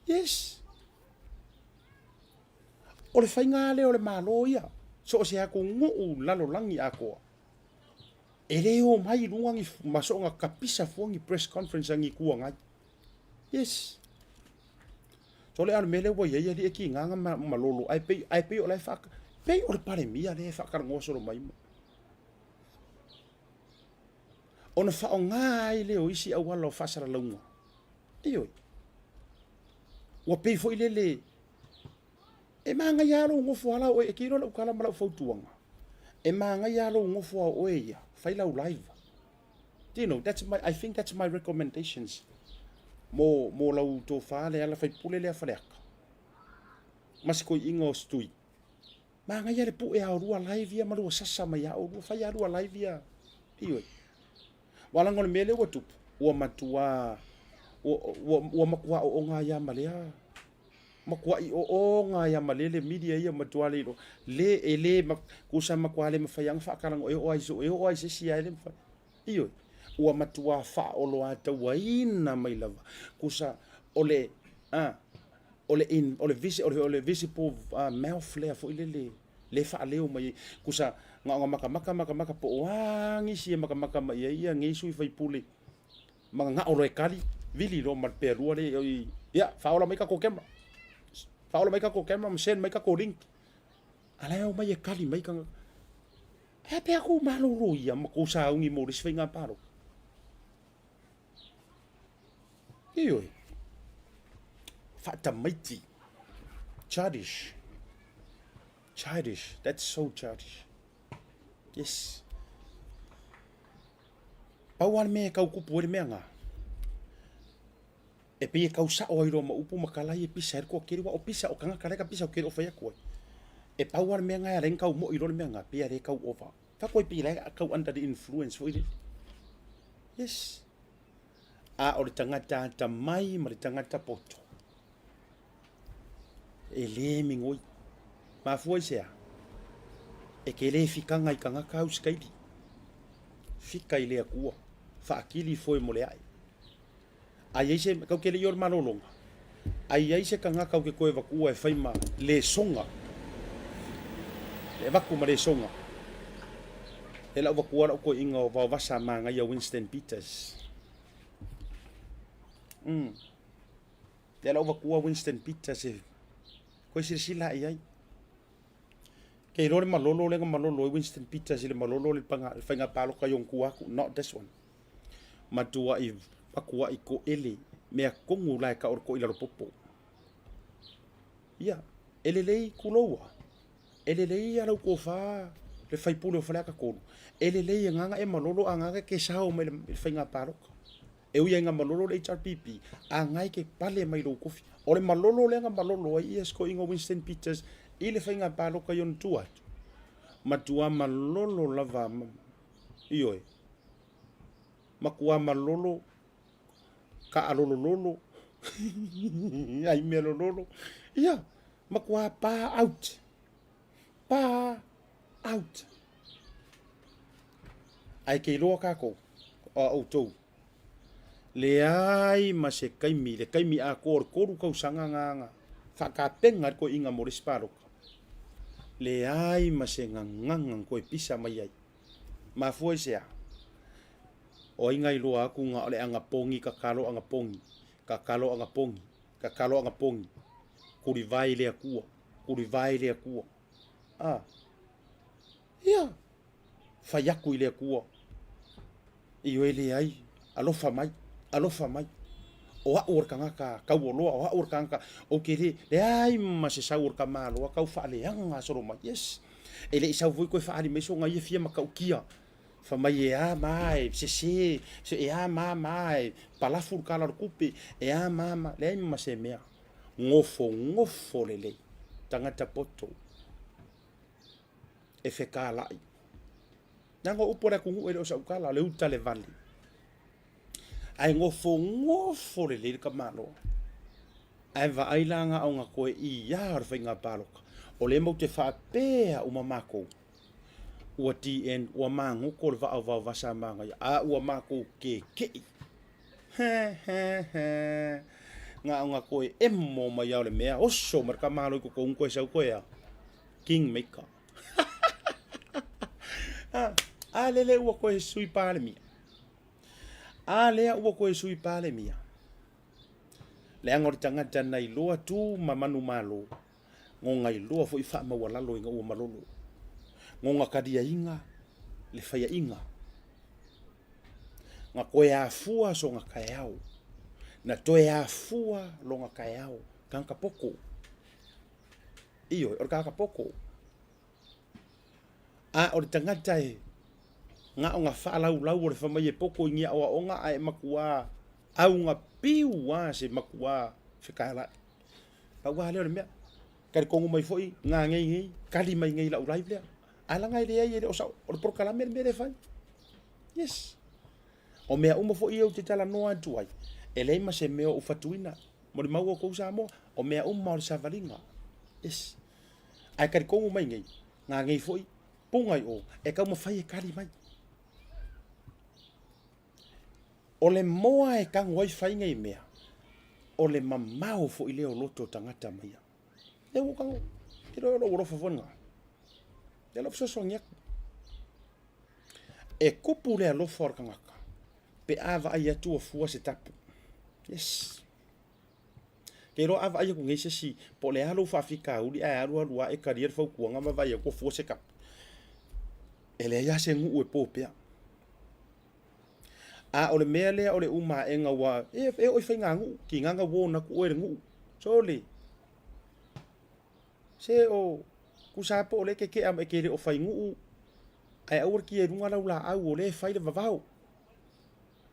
Yes. O le faiga lea o le Malo ia, so o se atunuu lalolagi atoa, e le omai i luga ni, ma soona tapisa fua ni press conference a ni Itu Agai. Yes. So le a o le mea lea ua i ai alii e kiga na malolo, ae pei, ae pei o la e whaaka, pei o le Palemia lea e whaakalanoa solo mai ma. Ona whaonga ai lea o isi auala o faasalalauga. Ioe. Ua pei foi lele, e manaia lava lou nofo ala oe, e te iloa lau tala ma lau fautuaga. E manaia lava lou nofo a oe ia, fai lau live. Do you know, that's my, I think that's my recommendations mo, mo lau tofa le ala faipule lea Faleata. Ma si koiina o Stui. Manaia le pue a olua live ia ma lua sasa mai a olua, fai a lua live ia. Ioe. Aua leaga o le mea lea ua tupu, ua matuā, ua, ua, ua matuā ooga ai lava ma lea, matuaʻi ooga ai lava ma lea le media ia, matuā le iloa, le, e le, tusa matuā le mafai lava ona faatalanoa, e oo lava i e oo lava i se isi lava e le mafai. Ioe, ua matuā faaoloatauaina mai lava, tusa o le, a, o le in, o le visi, o le visible mouth lea foi lele, le faaleo mai ai, tusa na ona matamata matamata po o a nisi e matamata mai ai ia nei sui faipule ma gagao loa e kali, vili loa ma le pealua lea i, ia, faaola mai tatou camera, faaola mai tatou camera ma send mai tatou link. A la e omai e kali mai tagata. E a pe a kou malolo ia ma kou sauni mo le isi faiga palota? Ioe. Faatamaiti. Childish. Childish. That's so childish. Yes. Pau lava le mea e tau kupu ai le mea lena, e pei e tau sao ai loa ma upu ma tala ia e pisa ai le toatele, aua o pisa, o tagata la e ka pisa ou te le o fai atu ai. E pau lava le mea lena e ala ai ona tau moi loa le mea lena, pei lava e tau ova. Fai atu ai pei la e tau under the influence foi lele. Yes. A o le tagata atamai ma le tagata poto, e le migoi. Mafua i se a? E ke le fikaga i tagata au sikaili. Fika i le Atua, faakili foe mo le ae. A i ai se, kau ke le i o le malologa, a i ai se tagata o ke koe vatua e fai ma lesoga, le avatu ma lesoga. E lau vakuā lau koiʻiga o Vaovasa Magaia Winston Peters. Lea lau vakuā Winston Peters e koe silasila i ai. Ke iloa le malolo lea na malolo ai Winston Peters i le malolo le panga le faiga paloka i ona tua atu, not this one. Matuai matuai toele mea tonu la e tau o le toʻilalo popo. Ia, e lelei tuloua, e lelei a lau tofa le faipule o Faleata 3, e lelei e gaga e malolo a gaga e te sao mai le faiga palota. E ui ai na malolo le HRPP, a gae ke pale mai lou tofi. O le malolo lea na malolo ai ia sikoiga o Winston Peters i le faiga palota i ona tua atu. Matua malolo lava, ioe, matua malolo Kaalolololo, ai mea lololo. Ia, matua pa out. Pa out. Ae ke iloa kākou, a outou, leai ma se kaimi, le kaimi atoa o le 3 tausaga nga whaakapenga le koiʻiga mo le isi paloka. Leai ma se gagaga na toe pisa mai ai. Mafua i se a? O ai ngai loa aku nga o le aga pogi kakalo aga pogi, kakalo aga pogi, kakalo aga pogi, kulivae i le Akua, kulivae i le Akua. A, ia, fai aku i le Akua, ioe leai, alofa mai, alofa mai. O a'u o le tagata taualoa, o a'u o le tagata, ou te le, leai ma se sau o le tamaloa tau faaleaga solo mai. Yes. E le i sau foi toe faaali mai soga ia fia matautia. Fai mai e a ma e sese, e a ma ma e palafu le tala o le tupe, e a ma ma, leai ma se mea. Nofonofo lelei, tagata poto, e fekalai. Leaga o upu a le atunuu e le o sau tala, o le uta le vale. Ae nofonofo lelei le tamaloa. Ae vaai la na ona toe ia o le faiga palota. O lea matou te faapea uma matou, ua TN, ua magoto le vaa o Vaovasa a Manaia, a ua matou kekeʻi. He he he. Na ona toe emo mai lava o le mea, oso mai le tamaloa i totonu toe sau toe a, King Maker. A lele ua toe Sui Palemia. A lea ua toe Sui Palemia. Leaga o le tagata na iloa tu ma manumalo, gona iloa foi faamaualalo ina ua malolo. Gona taliaiga le faiaiga. Na toe afua sona taeao. Na toe afua lona taeao. Tagata poto. Ioe, o le tagata poto. A o le tagata e na ona faalaulau o le fai mai e poto i ni aoaoga ae matuā auga piu lava se matuā fetalai. Pau lava lea o le mea. Talitonu mai foi gagei nei, kali mai nei i lau live lea. Ae leaga e leai e le o sao, o le polokalame le mea lea e fai. Yes. O mea uma foi ia ou te talanoa atu ai, e leai ma se mea o ou fatuina. Molimau outou Samoa, o mea uma o le savaliga. Yes. Ae talitonu mai nei, gagei foi, puga i o, e taumafai e kali mai. O le moa e tago ai fai nei mea, o le mamao foi lea o loto o tagata ma ia. E ua tago, e loa o lou alofa foi lena. E lou fesoasoani atu. E kupu le alofa o le tagata, pe a vaai atu ua fua se tapu. Yes. Ke iloa a vaai atu nei se isi, po o le a lou faafitauli ae alualu lava e talia le fautuaga ma vaai atu ua fua se tapu. E leai lava se nuu e po pea. A o le mea lea o le uma aega ua, e, e oo i faiganuu, tigaga ua ona atu oe i le nuu. Sole, se o, tusa lava po o lea e te tea ma e te le o fainuu, ae aua le kia i luga lau laau o lea e fai le vavao.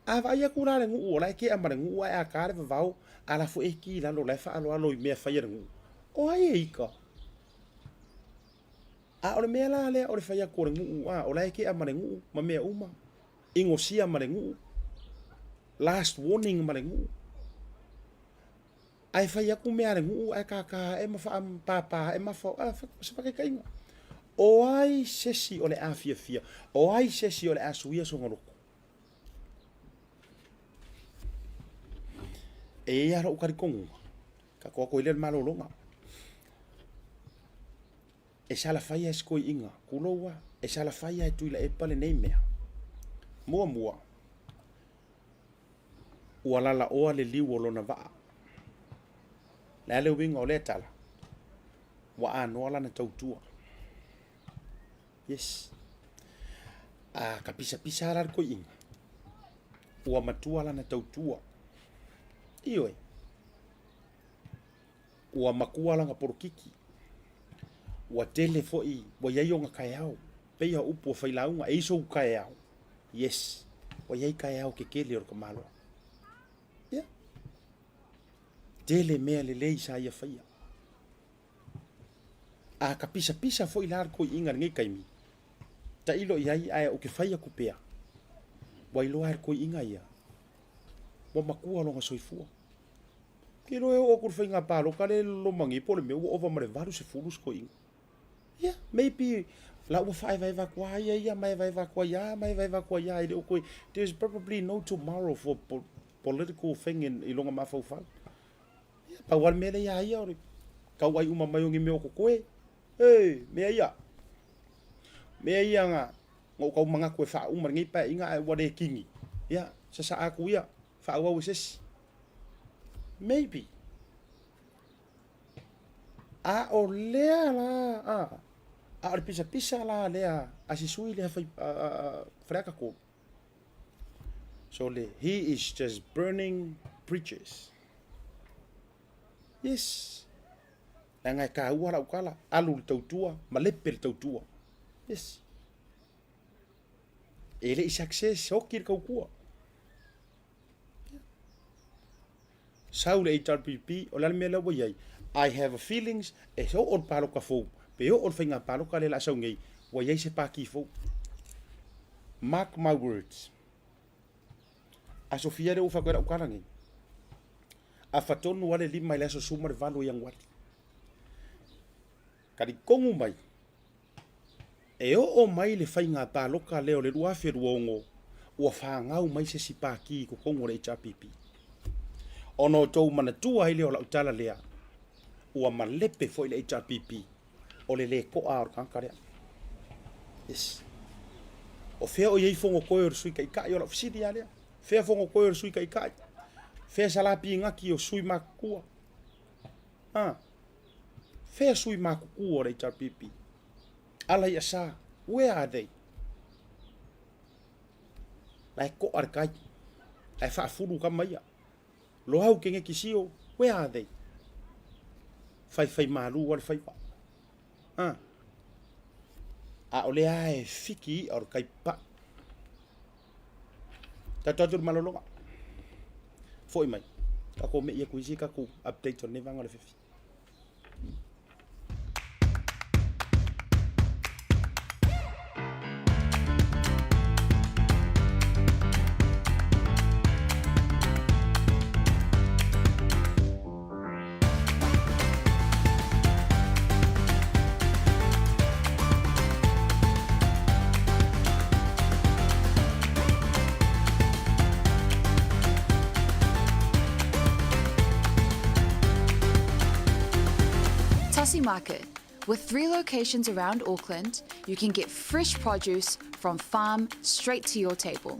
A vaai atu la le nuu o la e tea ma le nuu ae a ta le vavao, a la foi e ki i lalo o la e faaaloalo i mea fai a le nuu. O ai e ika? A o le mea la lea o le fai atu o le nuu, a o la e tea ma le nuu ma mea uma, inosia ma le nuu, last warning ma le nuu. Ae fai atu mea a le nuu ae kākā ae ma faapāpā ae mafa, a, se faataitaiga. O ai se isi o le a fiafia? O ai se isi o le a suia sona loto? E i ai lava lou talitonuga, tatou o atu ai lea i le malologa. E salafaia e si toeaina, tulou a, e salafaia e Tuilaepa lenei mea. Muamua, ua lalaoa le liu o lona vaa. O le a le uiga o lea tala? Ua anoa lana tautua. Yes. A ka pisapisa la le toeaina, ua matua lana tautua. Ioe. Ua matua lana polokiki. Ua tele foi, ua i ai ona taeao. Pei o upu a failauga, e i ai sou taeao. Yes. Ua i ai taeao tetele o le tamaloa. Ia. Tele mea lelei sa ia faia. A ka pisapisa foi la le toeaina i lenei taimi, tailo i ai ae ou te fai atu pea, ua iloa e le toeaina ia, ua matua lona soifua. Ou te iloa e oo atu i le faiga palota lea e loloma nei po o le mea ua ova ma le 80 si toeaina. Ia, maybe la ua faaevaeva atu lava ia ia ma evaeva atu ai lava ma evaeva atu ai lava e le o toe, there's probably no tomorrow for political thing in, i lona mafaufau. Ia, pau lava le mea lea ia ia o le tauai uma mai o ni mea o totoe. Ee, mea ia. Mea ia na, na ou tau manatu e faauma lenei paeaiga ae ua le kini. Ia, sasaa atu ia, faaauau e se isi. Maybe. A o lea la, a, a o le pisapisa la lea a si sui lea fai, a, a, a, Faleata 3. So le, he is just burning bridges. Yes. Leaga e taua lau tala, alu le tautua, malepe le tautua. Yes. E le i success, hoki le tautua. Sau le HRPP, o le a le mea lea ua i ai? I have a feelings, e oo le palota fou, pe oo le faiga palota lea o le a sau nei, ua i ai se pati fou. Mark my words. Aso fia lea ua fai atu ai lau tala nei? Afa tonu lava le 5 i le aso 18 o Ianuari. Talitonu mai, e oo mai le faiga palota lea o le 2026, ua fanau mai se isi pati i totonu o le HRPP. Ona outou manatua ai lea o lau tala lea, ua malepe foi le HRPP, o le le to'a o le tagata lea. Yes. O fea o i ai fonotoe o le Sui Taitai, o lau fesili lava lea. Fea fonotoe o le Sui Taitai? Fea Salā Pinati o sui matutua? Ha? Fea sui matutua o le HRPP? Alaiasa, where are they? La e to'a le tai. La e faafulu tama ia. Loau Keneti Sio, where are they? Faifaimalu lava le faiva. Ha? A o lea lava e fiki i'a o le tai papa'i. Tatou atu i le malologa. Foi mai. Tatou me'i atu i isi tatou update o lenei vaega o le afiafi. Tasi Market. With three locations around Auckland, you can get fresh produce from farm straight to your table.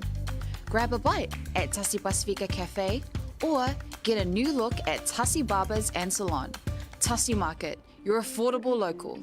Grab a bite at Tasi Pasifika Cafe or get a new look at Tasi Barbers and Salon. Tasi Market, your affordable local.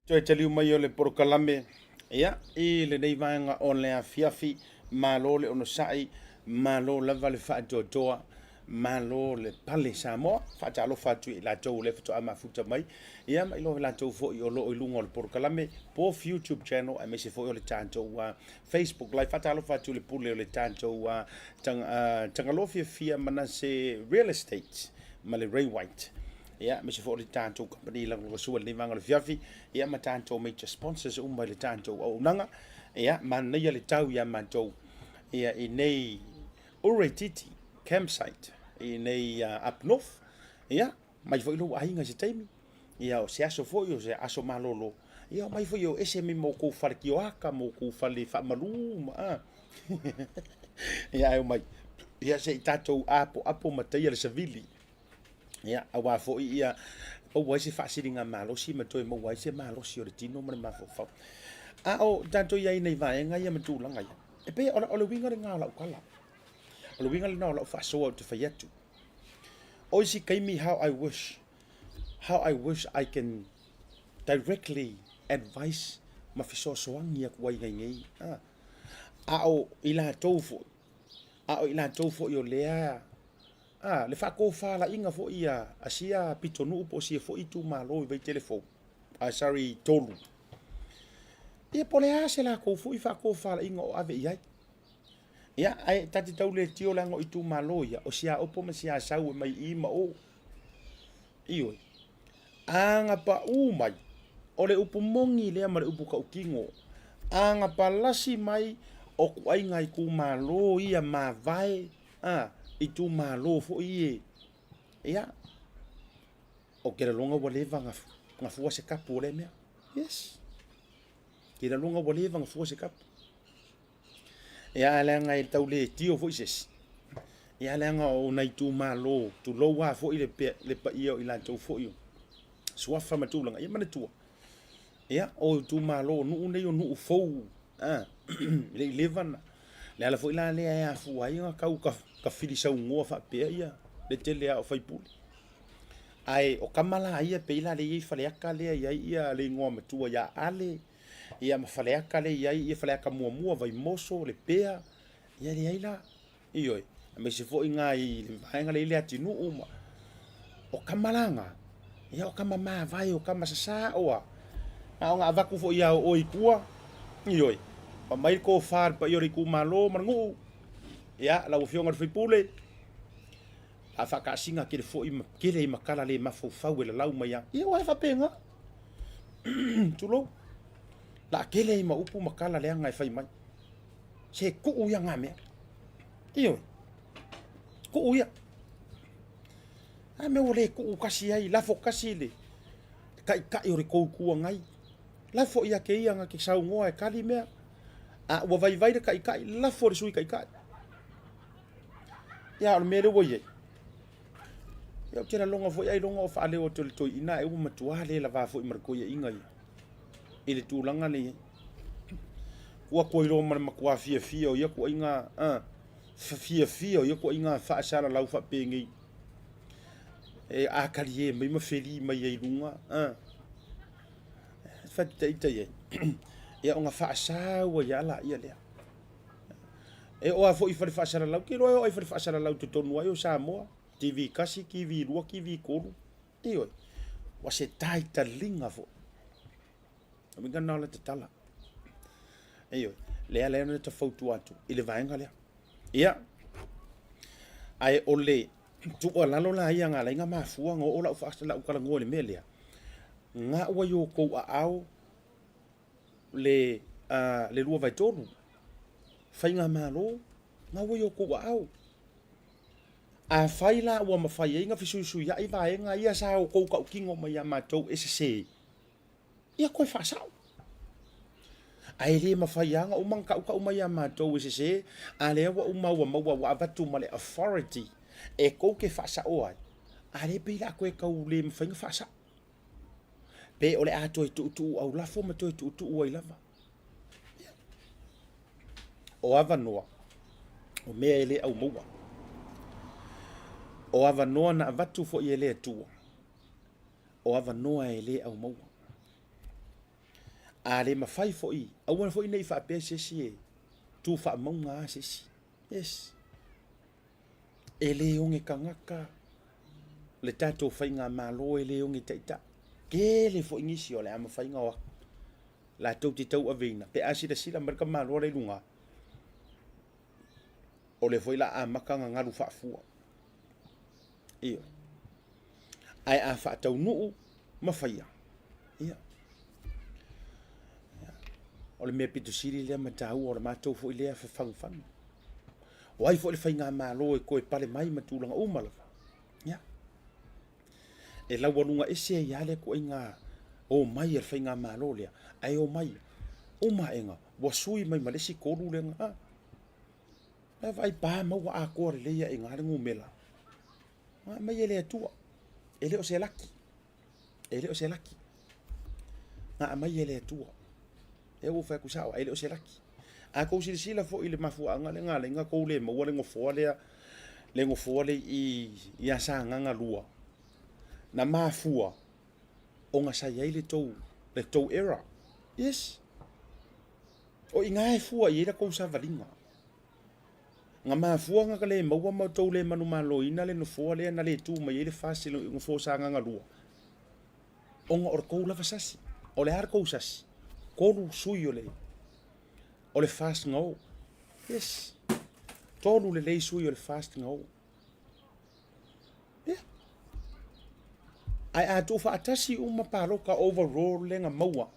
Toe taliu mai o le polokalame, ia, i lenei vaega o le afiafi, malo le onosai, malo lava le faatoatoa, malo le pale Samoa. Faatalofa atu i latou o lea faatoa mafuta mai, ia ma iloa latou foi o lo o i luga o le polokalame, both YouTube channel aemaise foi o le tatou Facebook Live. Faatalofa atu i le pule o le tatou Tagaloa Fiafia Manase Real Estate ma le Ray White. Ia, aemaise foi o le tatou kamupani lagolagosua i lenei vaega o le afiafi, ia ma tatou major sponsors uma i le tatou auaunaga. Ia, manaia le tau ia matou ia i nei Uretiti campsite i nei up north. Ia, mai foi lou aiga i se taimi. Ia, o se aso foi, o se aso malolo. Ia, omai foi o ese mai ma outou fale kioaka, ma outou fale faamalu, ma, a. Ia, ae omai. Ia, se i tatou apoapo ma taia le savili. Ia, aua foi ia maua ai se faasiligamalosi ma toe maua ai se malosi o le tino ma le mafaufau. A o tatou i ai nei vaega ia ma tulaga ia, e pei o le uiga lena o lau tala. O le uiga lena o lau faasoa ou te fai atu. O isi taimi how I wish, how I wish I can directly advise ma fesoasoani atu ai nei, a, a o i latou foi, a o i latou foi o lea A, le faatofalaiga foi a a sia pitonuu po o sia foi itumalo i Vaitele Fou, a sorry i Tolu. Ia po o le a se latou foi faatofalaiga o ave i ai. Ia, ae ta te tau le tio leaga o itumalo ia, o sia opo ma sia sau e mai i ma o. Ioe. A na paʻū mai, o le upu moni lea ma le upu tautino, a na palasi mai o kuaiga itumalo ia mavae a itumalo foi e, ia, ou te lagona ua leva na fua se kapu o lea mea. Yes. Te lagona ua leva na fua se kapu. Ia, ae leaga e tau le tio foi se isi. Ia, leaga o nai itumalo, tulou lava foi le, le paia o i latou foi o suafa ma tulaga. Ia manatua, ia, o itumalo o nuu nei o nuu fou, a, le i leva na. Le ala foi la lea e afua ai ona tau tafilisaunoa faapea ia le tele lava o faipule. Ae o tama la ia pei la lea e i ai Faleata lea e i ai ia le igoa matua ia Ale, ia ma Faleata lea e i ai ia Faleata muamua, Vaimoso, Lepea, ia leai la. Ioe, aemaise foi na i le vaega lea i Leatinuu ma o tama la na, ia o tama mavae, o tama sasao lava. Na ona avatu foi lava o oe i tua, ioe, aumai le tofa i le paia o le itumalo ma le nuu, ia lau Afioga i le sui usufono, a faataasina tele foi ma tele ai ma tala le mafaufau e lalau mai lava. Ia aua e faapena. Tulou. La tele ai ma upu ma tala leaga e fai mai. Se tuu ia ngā mea. Ioe. Tuu ia. A mea ua le tuu kasi ai, lafo kasi le taitai o le tou Itu Agai. Lafo ia te ia na te saunoa e kali mea. A ua vaivai le taitai, lafo i le sui taitai. Ia, o le mea lea ua i ai. Ia, ou te lagona foi ailoga o faaleo atu e le toeaina ae ua matua le lava foi ma le toeaina ia i le tulaga lea e i ai. Ua atu ai loa ma le matua fiafia o ia tuuaiga, a, fiafia o ia tuuaiga faasalalau faapenei e atalie mai ma feli mai ai i luga, a, faataita i ai. Ia ona faasau ai lava laia lea. E oo lava foi i fale faasalalau, ou te iloa e oo lava i fale faasalalau i totonu ai o Samoa, TV 1, TV 2, TV 3, ioe, ua se taitaliga foi. O uiga lena o le tatala. Ioe, lea la ona ta fautua atu i le vaega lea. Ia, ae o le tuualalo la ia na ala ai ona mafua ona oo lau lau talanoa i le mea lea, na ua i outou aao le le 2/3 faigamalo na ua i outou aao. Afai la ua mafai ai ona fesuisuiai vaega ia sa outou tautino mai ia matou e sese, ia toe faasao. Ae le mafai lava ona uma ona tautau mai ia matou e sese, a lea ua uma ua maua ua avatu ma le authority e tou te faasaoa ai, a lea pei o le a toe tau le mafai ona faasao. Pe o le a toe tuutuu aulafo ma toe tuutuu ai lava. O avanoa, o mea e le aumaua. O avanoa na avatu foi e le Atua, o avanoa e le aumaua. A le mafai foi, aua foi ne i faapea se isi e tu faamauga lava se isi. Yes. E le oge tagata le tatou faigamalo, e le oge taitai. Tele foi nisi o le a mafai ona o atu latou te tauaveina pe a silasila mai le tamaloa la i luga, o lea foi la a amata ona galu faafua. Ioe. Ae a faataunuu ma faia, ia, o le mea pito sili lea ma taua o le matou foi lea fefagufagu. O ai foi le faigamalo e toe pale mai ma tulaga uma lava, ia, e laualuga ese ai lava le ituaiga omai a le faigamalo lea, ae omai uma aega ua sui mai ma le isi tolu lea na, a, vaai pa maua atoa lelei ae i ina le numera. Na aumai e le Atua, e le o se laki, e le o se laki. Na aumai e le Atua. E ua fai atu sao, e le o se laki. A tou silasila foi i le mafuaaga lea na ala ai ona tou le maua le nofoa lea, le nofoa lea i i Sagaga 2, na mafua ona sa i ai le tou, le tou error. Yes. O i ina e fua i ai la tou savaliga. Na mafua ona le maua ma outou le manumaloina le nofoa lea na le tu mai ai le FAST i le nofoa o Sagaga 2, ona o le tou lava sasi. O le a le tou sasi? Tolu sui o le o le FAST na o. Yes. Tolu lelei sui o le FAST na o. Yeah. Ae a tuufaatasi uma palota overall lea na maua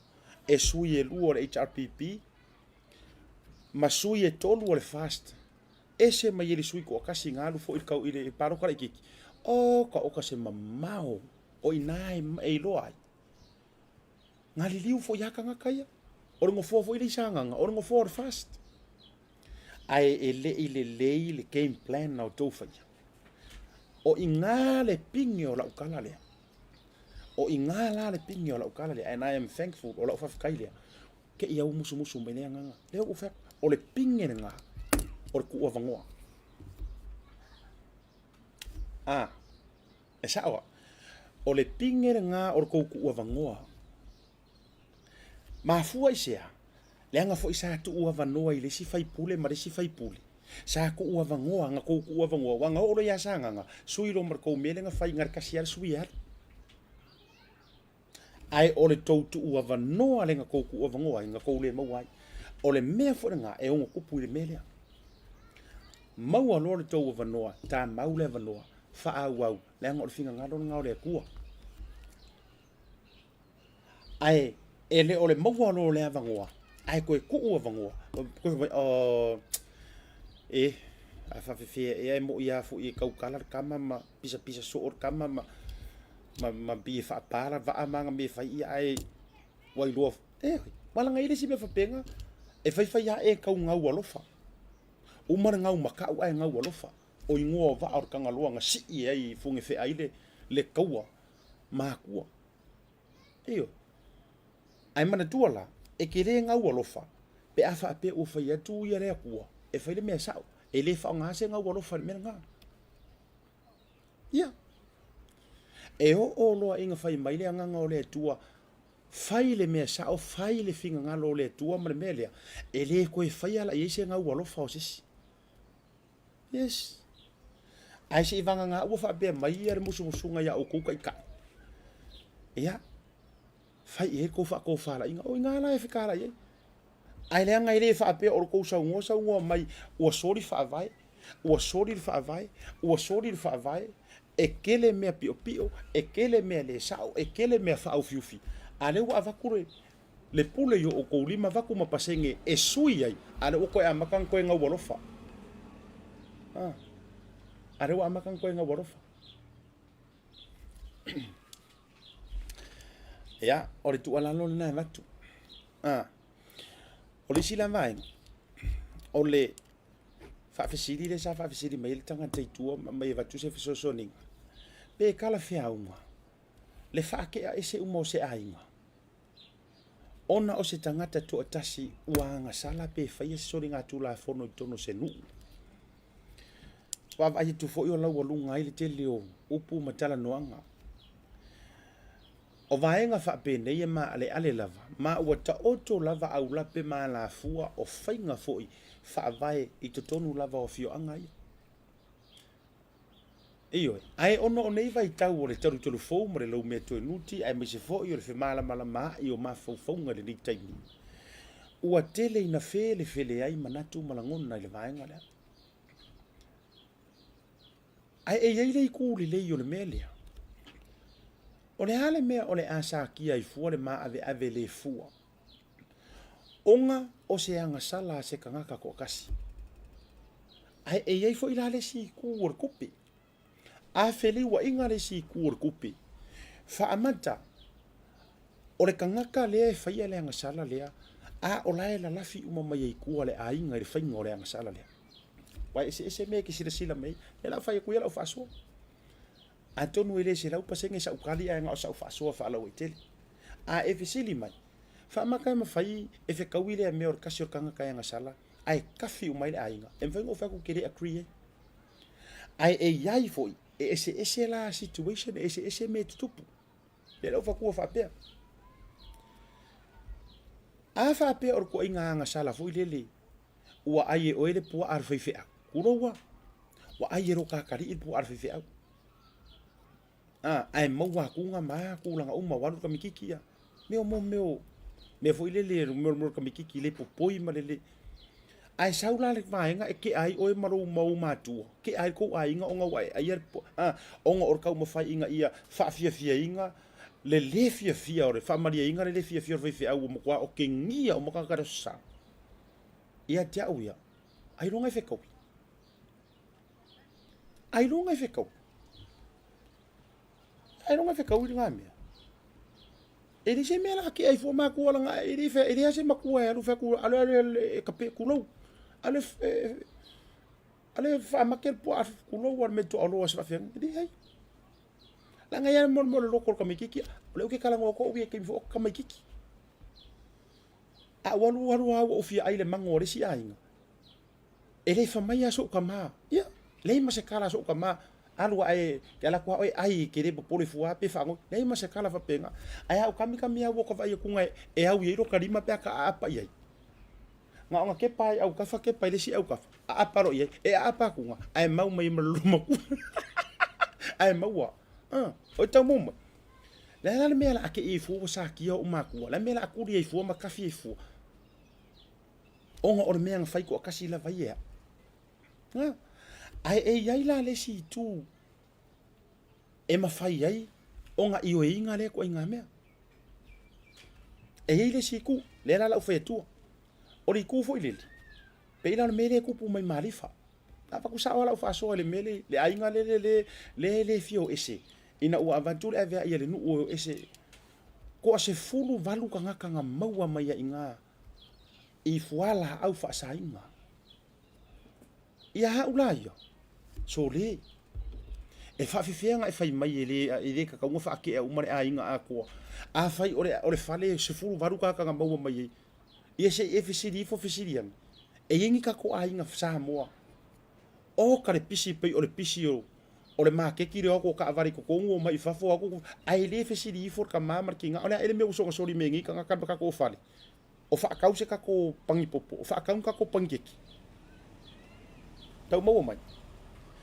e sui e lua o le HRPP, ma sui e tolu o le FAST, ese mai ai le sui toatasi na alu foi i le palota laitiiti, oka oka se mamao o i ina e iloa ai. Na liliu foi lava tagata ia. O le nofoa foi lea i Sagaga, o le nofoa o le FAST. Ae e le i lelei le game plan na outou faia. O i ina le pine o lau tala lea. O i ina la le pine o lau tala lea. And I am thankful, o lau faafetai lea. Te i au musumusu mai le agaga. Lea ua fai atu, o le pine lena o le tuuavanoa. A, e sao a. O le pine lena o le tou tuuavanoa. Mafua i se a? Leaga foi sa tuuavanoa i le isi faipule ma le isi faipule. Sa tuuavanoa, na tou tuuavanoa, aua na oo loa ia Sagaga, sui loa ma le tou mea lea na fai, na o le tasi lava le sui e alu. Ae o le tou tuuavanoa lea na tou tuuavanoa ai, na tou le maua ai. O le mea foi lena e ono tupu i le mea lea. Maua loa le tou avanoa, tamau le avanoa, faaauau, leaga o le finagalo lena o le Atua. Ae e le o le maua loa o le avanoa, ae toe tuu avanoa, toe fai mai, oh, e, a faafefea ea e moi lava foi e tautala le tama ma pisapisa soo le tama ma, ma, ma pei e faapa la vaa ma ana mea e fai ia ae ua iloa, e, malaga i le isi mea faapena, e faifai lava e tau gau alofa. Uma le gau makau ae gau alofa. O igoa o vaa o le Tagaloa na sii ai i Fugefea ai le, le taua makua. Ioe. Ae manatua la, e te le gau alofa pe a faapea ua fai atu ia le Atua e fai le mea sao. E le faaaoga se gau alofa i le mea lena. Ia. E oo loa ina fai mai le agaga o le Atua, fai le mea sao, fai le finagalo o le Atua ma le mea lea, e le toe faia la i ai se gau alofa o se isi. Yes. Ae se i vagana ua faapea mai ia le musumusuga iā outou taitai. Ia, fai i ai le tou faatofalaiga. O i ina la e fetalai ai. Ae leaga e le faapea o le tou saunoa saunoa mai ua soli faavae, ua soli le faavae, ua soli le faavae, e tele mea piopio, e tele mea le sao, e tele mea faaufiufi. A lea ua avatu le, le pule i o outou lima, avatu ma pasene e sui ai, a lea ua toe amata ona toe gaualofa. A, a lea ua amata ona toe gaualofa. Ia, o le tuualalo lena e avatu. A, o le isi la vaega, o le faafesili lea sa faafesili mai ai le tagata i tua ma aumai e avatu se fesoasoaniga, pe talafeauga le faatea ese uma o se aiga ona o se tagata toatasi ua agasala pe faia se soligatulafono i totonu o se nuu. Vaavaai atu foi o laualuga ai le tele o upu ma talanoaga. O vaega faapenei e maaleale lava, ma ua taoto lava aulape ma alafua o faiga foi faavae i totonu lava o afioaga ia. Ioe, ae ona o nei vaitau o le talutalu fou ma le laumea toenuti aemaise foi o le femalamalamaai o mafaufauga i lenei taimi, ua tele ina felefele ai manatu ma lagona i le vaega lea. Ae e i ai le itu lelei o le mea lea. O le a le mea o le a sakia ai fua le maaveave le fua? Ona o se agasala a se tagata toatasi. Ae e i ai foi la le isi itu o le tupe. A feliuaiga le isi itu o le tupe, faamata o le tagata lea e faia le agasala lea, a o la e lalafi uma mai ai i tua le aiga i le faiga o le agasala lea. Aua e eseese mea e te silasila mai ai. Lea la fai atu ia lau faasoa. Atonu e le 100% sau tali ae na o sau faasoa faalauaitele. A e fesili mai, faamata e mafai e fetaui lea mea o le tasi o le tagata e agasala ae kafi uma ai le aiga, e mafai ona ou fai atu ou te le agree ai. Ae e i ai foi, e eseese la situation, e eseese mea e tutupu. Lea la ua fatua faapea. A faapea o le tuaiga agasala foi lele, ua ai e oe le puaa a le faifeau, tulou a, ua ai e lo ta atalii le puaa a le faifeau. A, ae maua atu ma a tulaga uma, ua alu le tamaititi ia. Mea o mea o mea foi lele, mea o le tamaititi le popoi ma le le. Ae sau la le vaega e tea ai oe ma lou mau matua, tea ai le tou aiga ona ua e aia le puaa, a, ona o le taumafai ina ia faafiafiaina le le fiafia o le faamalieina le le fiafia o le faifeau ua matua otegia uma tagata i le Aso Sa. Ia te au ia, ailoga e fetaui. Ailoga e fetaui. Ailoga e fetaui lena mea. E leai se mea o le a tea ai fua matua leaga e le e leai se matua e alu fai atu alu alu alu e kape tulou. Alu e alu e faamate le puaa tulou a le mea tuaoloa se faafeagaiga. E leai. Leaga e i ai mo le loto o le tamaititi. O lea ou te talanoa atu au ia i le taimi foi o tamaititi. A ou alu alu lava ua ou fia ai i le mago a le isi aiga, e le fai mai lava so'u tama, ia, leai ma se tala a so'u tama, alu ae, e alu atu lava oe e ai, e te le popole fua pe faanoi, leai ma se tala faapena. Ae a ou kamikami lava ua ta vaai atu e au i ai lota lima pe a ta aapa i ai. Na ona kepa lava i autafa kepa i le isi autafa, aapa loa i ai, e aapa atu ae mau mai ma le loomatua. Ae maua, o le taumou mai. Le a la le mea o le a tei ai fua ua sakia o'u matua? Le a le mea o le a tuli ai fua ma kafi ai fua? Ona o le mea na fai toatasi lava ia e a'u. Ae e i ai la le isi itu e mafai ai ona ioeina lea ituaiga mea. E i ai le isi itu, lea la o le a ou fai atua. O le itu foi lele, pei la o le mea lea e tupu mai Malifa. A avatu sao lava lau faasoa i le mea lea, le aiga lea le le le fia o ese ina ua avatu le aveai a le nuu e o ese. Toa 18 tagata na maua mai ai i ina i fualaau faasaina. Ia au la ia, sole. E faafefea ona e fai mai e le, e le tatau ona faatea uma le aiga atoa. Afai o le, o le fale e 18 tagata na maua mai ai, ia se i e fesili ifo fesili ane, e i ai ni tatou aiga Samoa oka le pisi pei o le pisi o, o le maketi le o atu o taavale i totonu omai i fafo o atu, ae le fesili ifo le tama ma le tina, o le a ea le mea ua soona soli mai e nei tagata ma tatou fale? O faatau se tatou pagipopo, o faatau ni tatou pagikeki. Tau maua mai.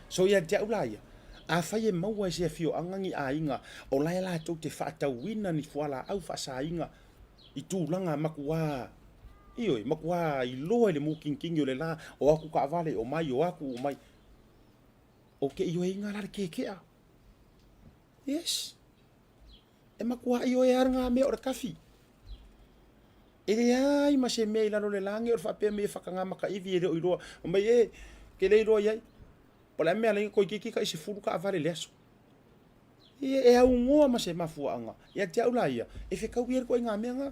So ia te au la ia, afai e maua e se afioaga ni aiga o la e latou te faatauina ni fualaau faasaina i tulaga matua, ioe, matua iloa i le mukinikini o le la, o atu taavale, o mai, o atu, o mai. Ou te ioeina la le kekea. Yes. E matua ioe lava lena mea o le kafi. E leai ma se mea i lalo o le lagi o le faapea mai e whakangā makaiwi e le o iloa. O mai e, ke le iloa iai. Po o le a mea la toeitiiti tai 10 taavale i le aso. Ia e aunoa ma se mafuaaga. Ia te au la ia, e fetaui ai le ituaiga mea na.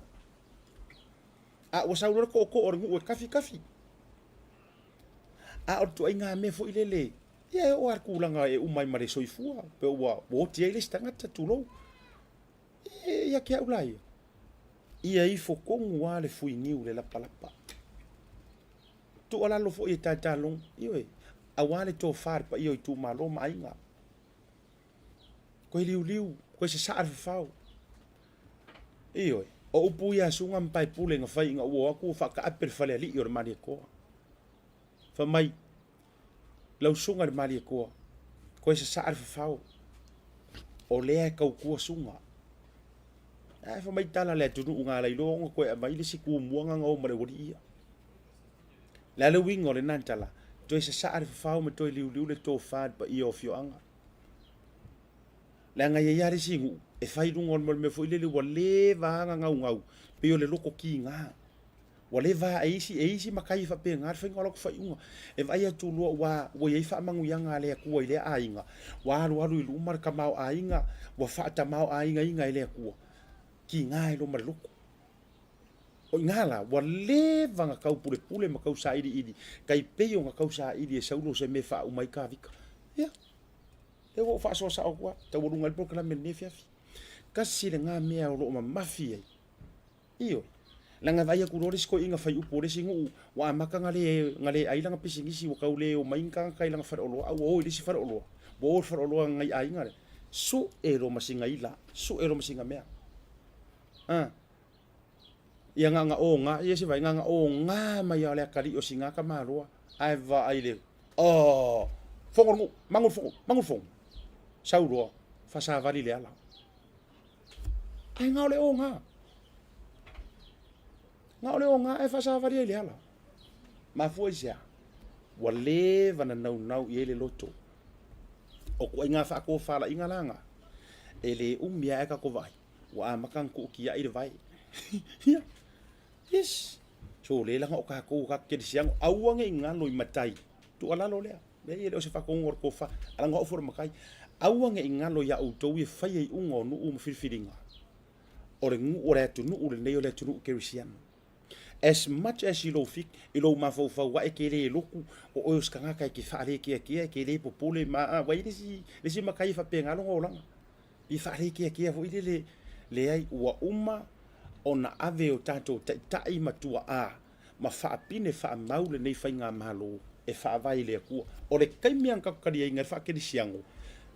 A ua sau loa le tootoo o le nuu e kafikafi. A o le ituaiga mea foi lele, ia e oo lava i le tulaga e uma ai ma le soifua, pe ua oti ai le isi tagata, tulou. Ia te au la ia, ia ifo tonu lava le fuiniu i le lapalapa. Tuualalo foi e tatalo, ioe, aua le tofa i le paia o itumalo ma aiga. Toe liuliu, toe sasaa le fafao. Ioe, o upu ia a Suga ma Paepule na fai ina ua o atu ua faataape le falealii o le Malietoa. Fai mai, lau susuga i le Malietoa, toe sasaa le fafao, o lea e tautua Suga. Ae fai mai tala a le atunuu na ala ai loa ona toe aumai le isi tumua na o ma le aualii ia. O le a le uiga o lena tala? Toe sasaa le fafao ma toe liuliu le tofa i le paia o afioaga. Leaga e i ai lava le isi nuu e fai i luga o le mea foi lele ua leva lava ona naunau, pei o le loto tiga. Ua leva lava e isi, e isi matai e faapena le faiga o latou faaiuga. E vaai atu loa ua, ua i ai faamanuiaga a le Atua i lea aiga, ua alualu i luma le tamaoaiga, ua faatamaoaigaina e le Atua, tiga ai loa ma le loto. O i ina la, ua leva ona tau pulepule ma tau sailiili, tai pei ona tau saili e Saulo se mea e faauma ai Tavita. Ia, lea ua ou faasoa sao atu lava, taualuga ai le polokalame i lenei afiafi. Tasi lena mea o lo o mamafi ai, ioe, leaga e vaai atu loa le isi toeaina faiupu o le isi nuu, ua amata ona le, ona le ai lana pisinisi, ua tau le omai ni tagata i lana faleoloa, a ua o i le isi faleoloa, ua o i le faleoloa a nai aiga lea, sue loa ma sina ila, sue loa ma sina mea. A. Ia na ona oga, ia se vaai, na ona oga mai lava o le atalii o sina tamaloa, ae vaai i le, oh, fono le nuu, magu le fono, magu le fono. Sau loa, faasavali i le ala. Ae na o le oga. Na o le oga ae faasavali ai i le ala. Mafua i se a? Ua leva na naunau i ai le loto. O ituaiga faatofalaiga la na, e le umi lava ae tatou vaai. Ua amata ona tuutiai le vae. Ia. Yes. So le laga o tatou o tatou kerisiano, aua ne i galo i matai. Tuualalo lea. Leai e le o se faatonuga o le tofa, a laga o au foi o le matai. Aua ne i galo ia outou e faia iuga o nuu ma filifiliga. O le nuu o le atunuu lenei o le atunuu kerisiano. As much as i lou fik, i lou mafaufau ae e te le lotu, o oe o se tagata e te faalekeakea, e te le popole ma, a, ua i ai le isi, le isi matai e faapena lona olaga. I faalekeakea foi lele, leai, ua uma ona ave e o tatou taitai ma tuaa ma faapine faamau lenei faigamalo e faavae i le Atua. O le taimi lava na tatou taliaina ai le faakerisiano,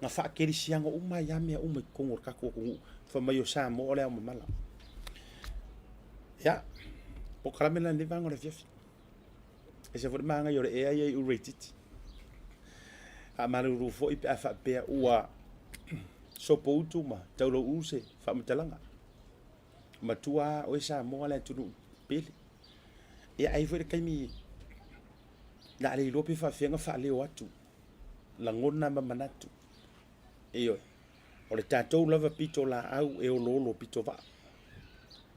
na faakerisiano uma ai lava mea uma i totonu o le tatou atunuu, fai mai o Samoa o le aomamala. Ia, polokalame la lenei vaega o le afiafi. Ese foi le manaia o le ea ia i Uraititi. Faamalulu foi pe a faapea ua sopoutu ma taulauu se faamatalaga. Matua lava oe Samoa le atunuu pele. Ia ai foi le taimi o le a le iloa pe faafefea ona faaleo atu lagona ma manatu. Ioe, o le tatou lava pitolaau e oloolo pitovaa.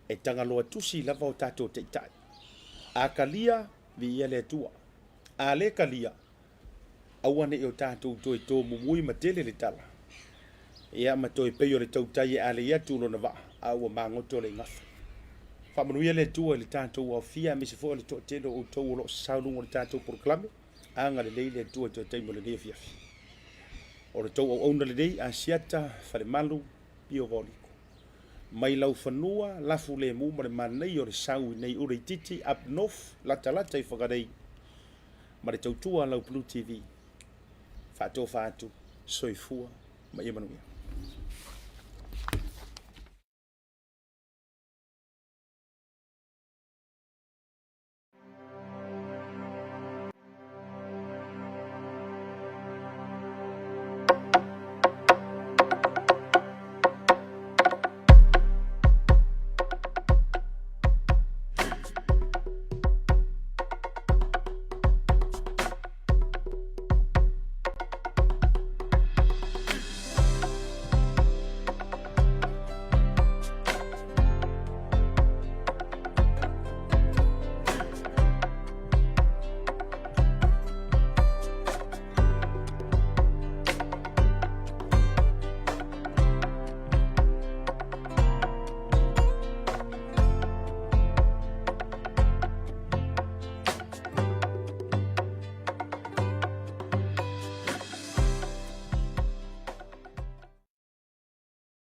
E tagaloa tusi lava o tatou taitai. A talia, viia le Atua. A le talia, aua ne i o tatou toe tomumui ma tele le tala, ia ma toe pei o le tautai e alei atu lona vaa, a ua magoto le igafa. Faamanuia le Atua i le tatou aofia aemaise foi o le toatele o outou o lo o sasao i luga o le tatou polokalame. Agalelei le Atua i toe taimi o lenei afiafi. O le tou auauna lenei, Asiata Falemalu Pio Vaoliko. Mai laufanua, lafu lemu ma le manaia o le sau i nei ula itiiti up north, latalata i Whangarei ma le tautua a lau Blue TV. Faatofa atu, soifua ma ia manuia.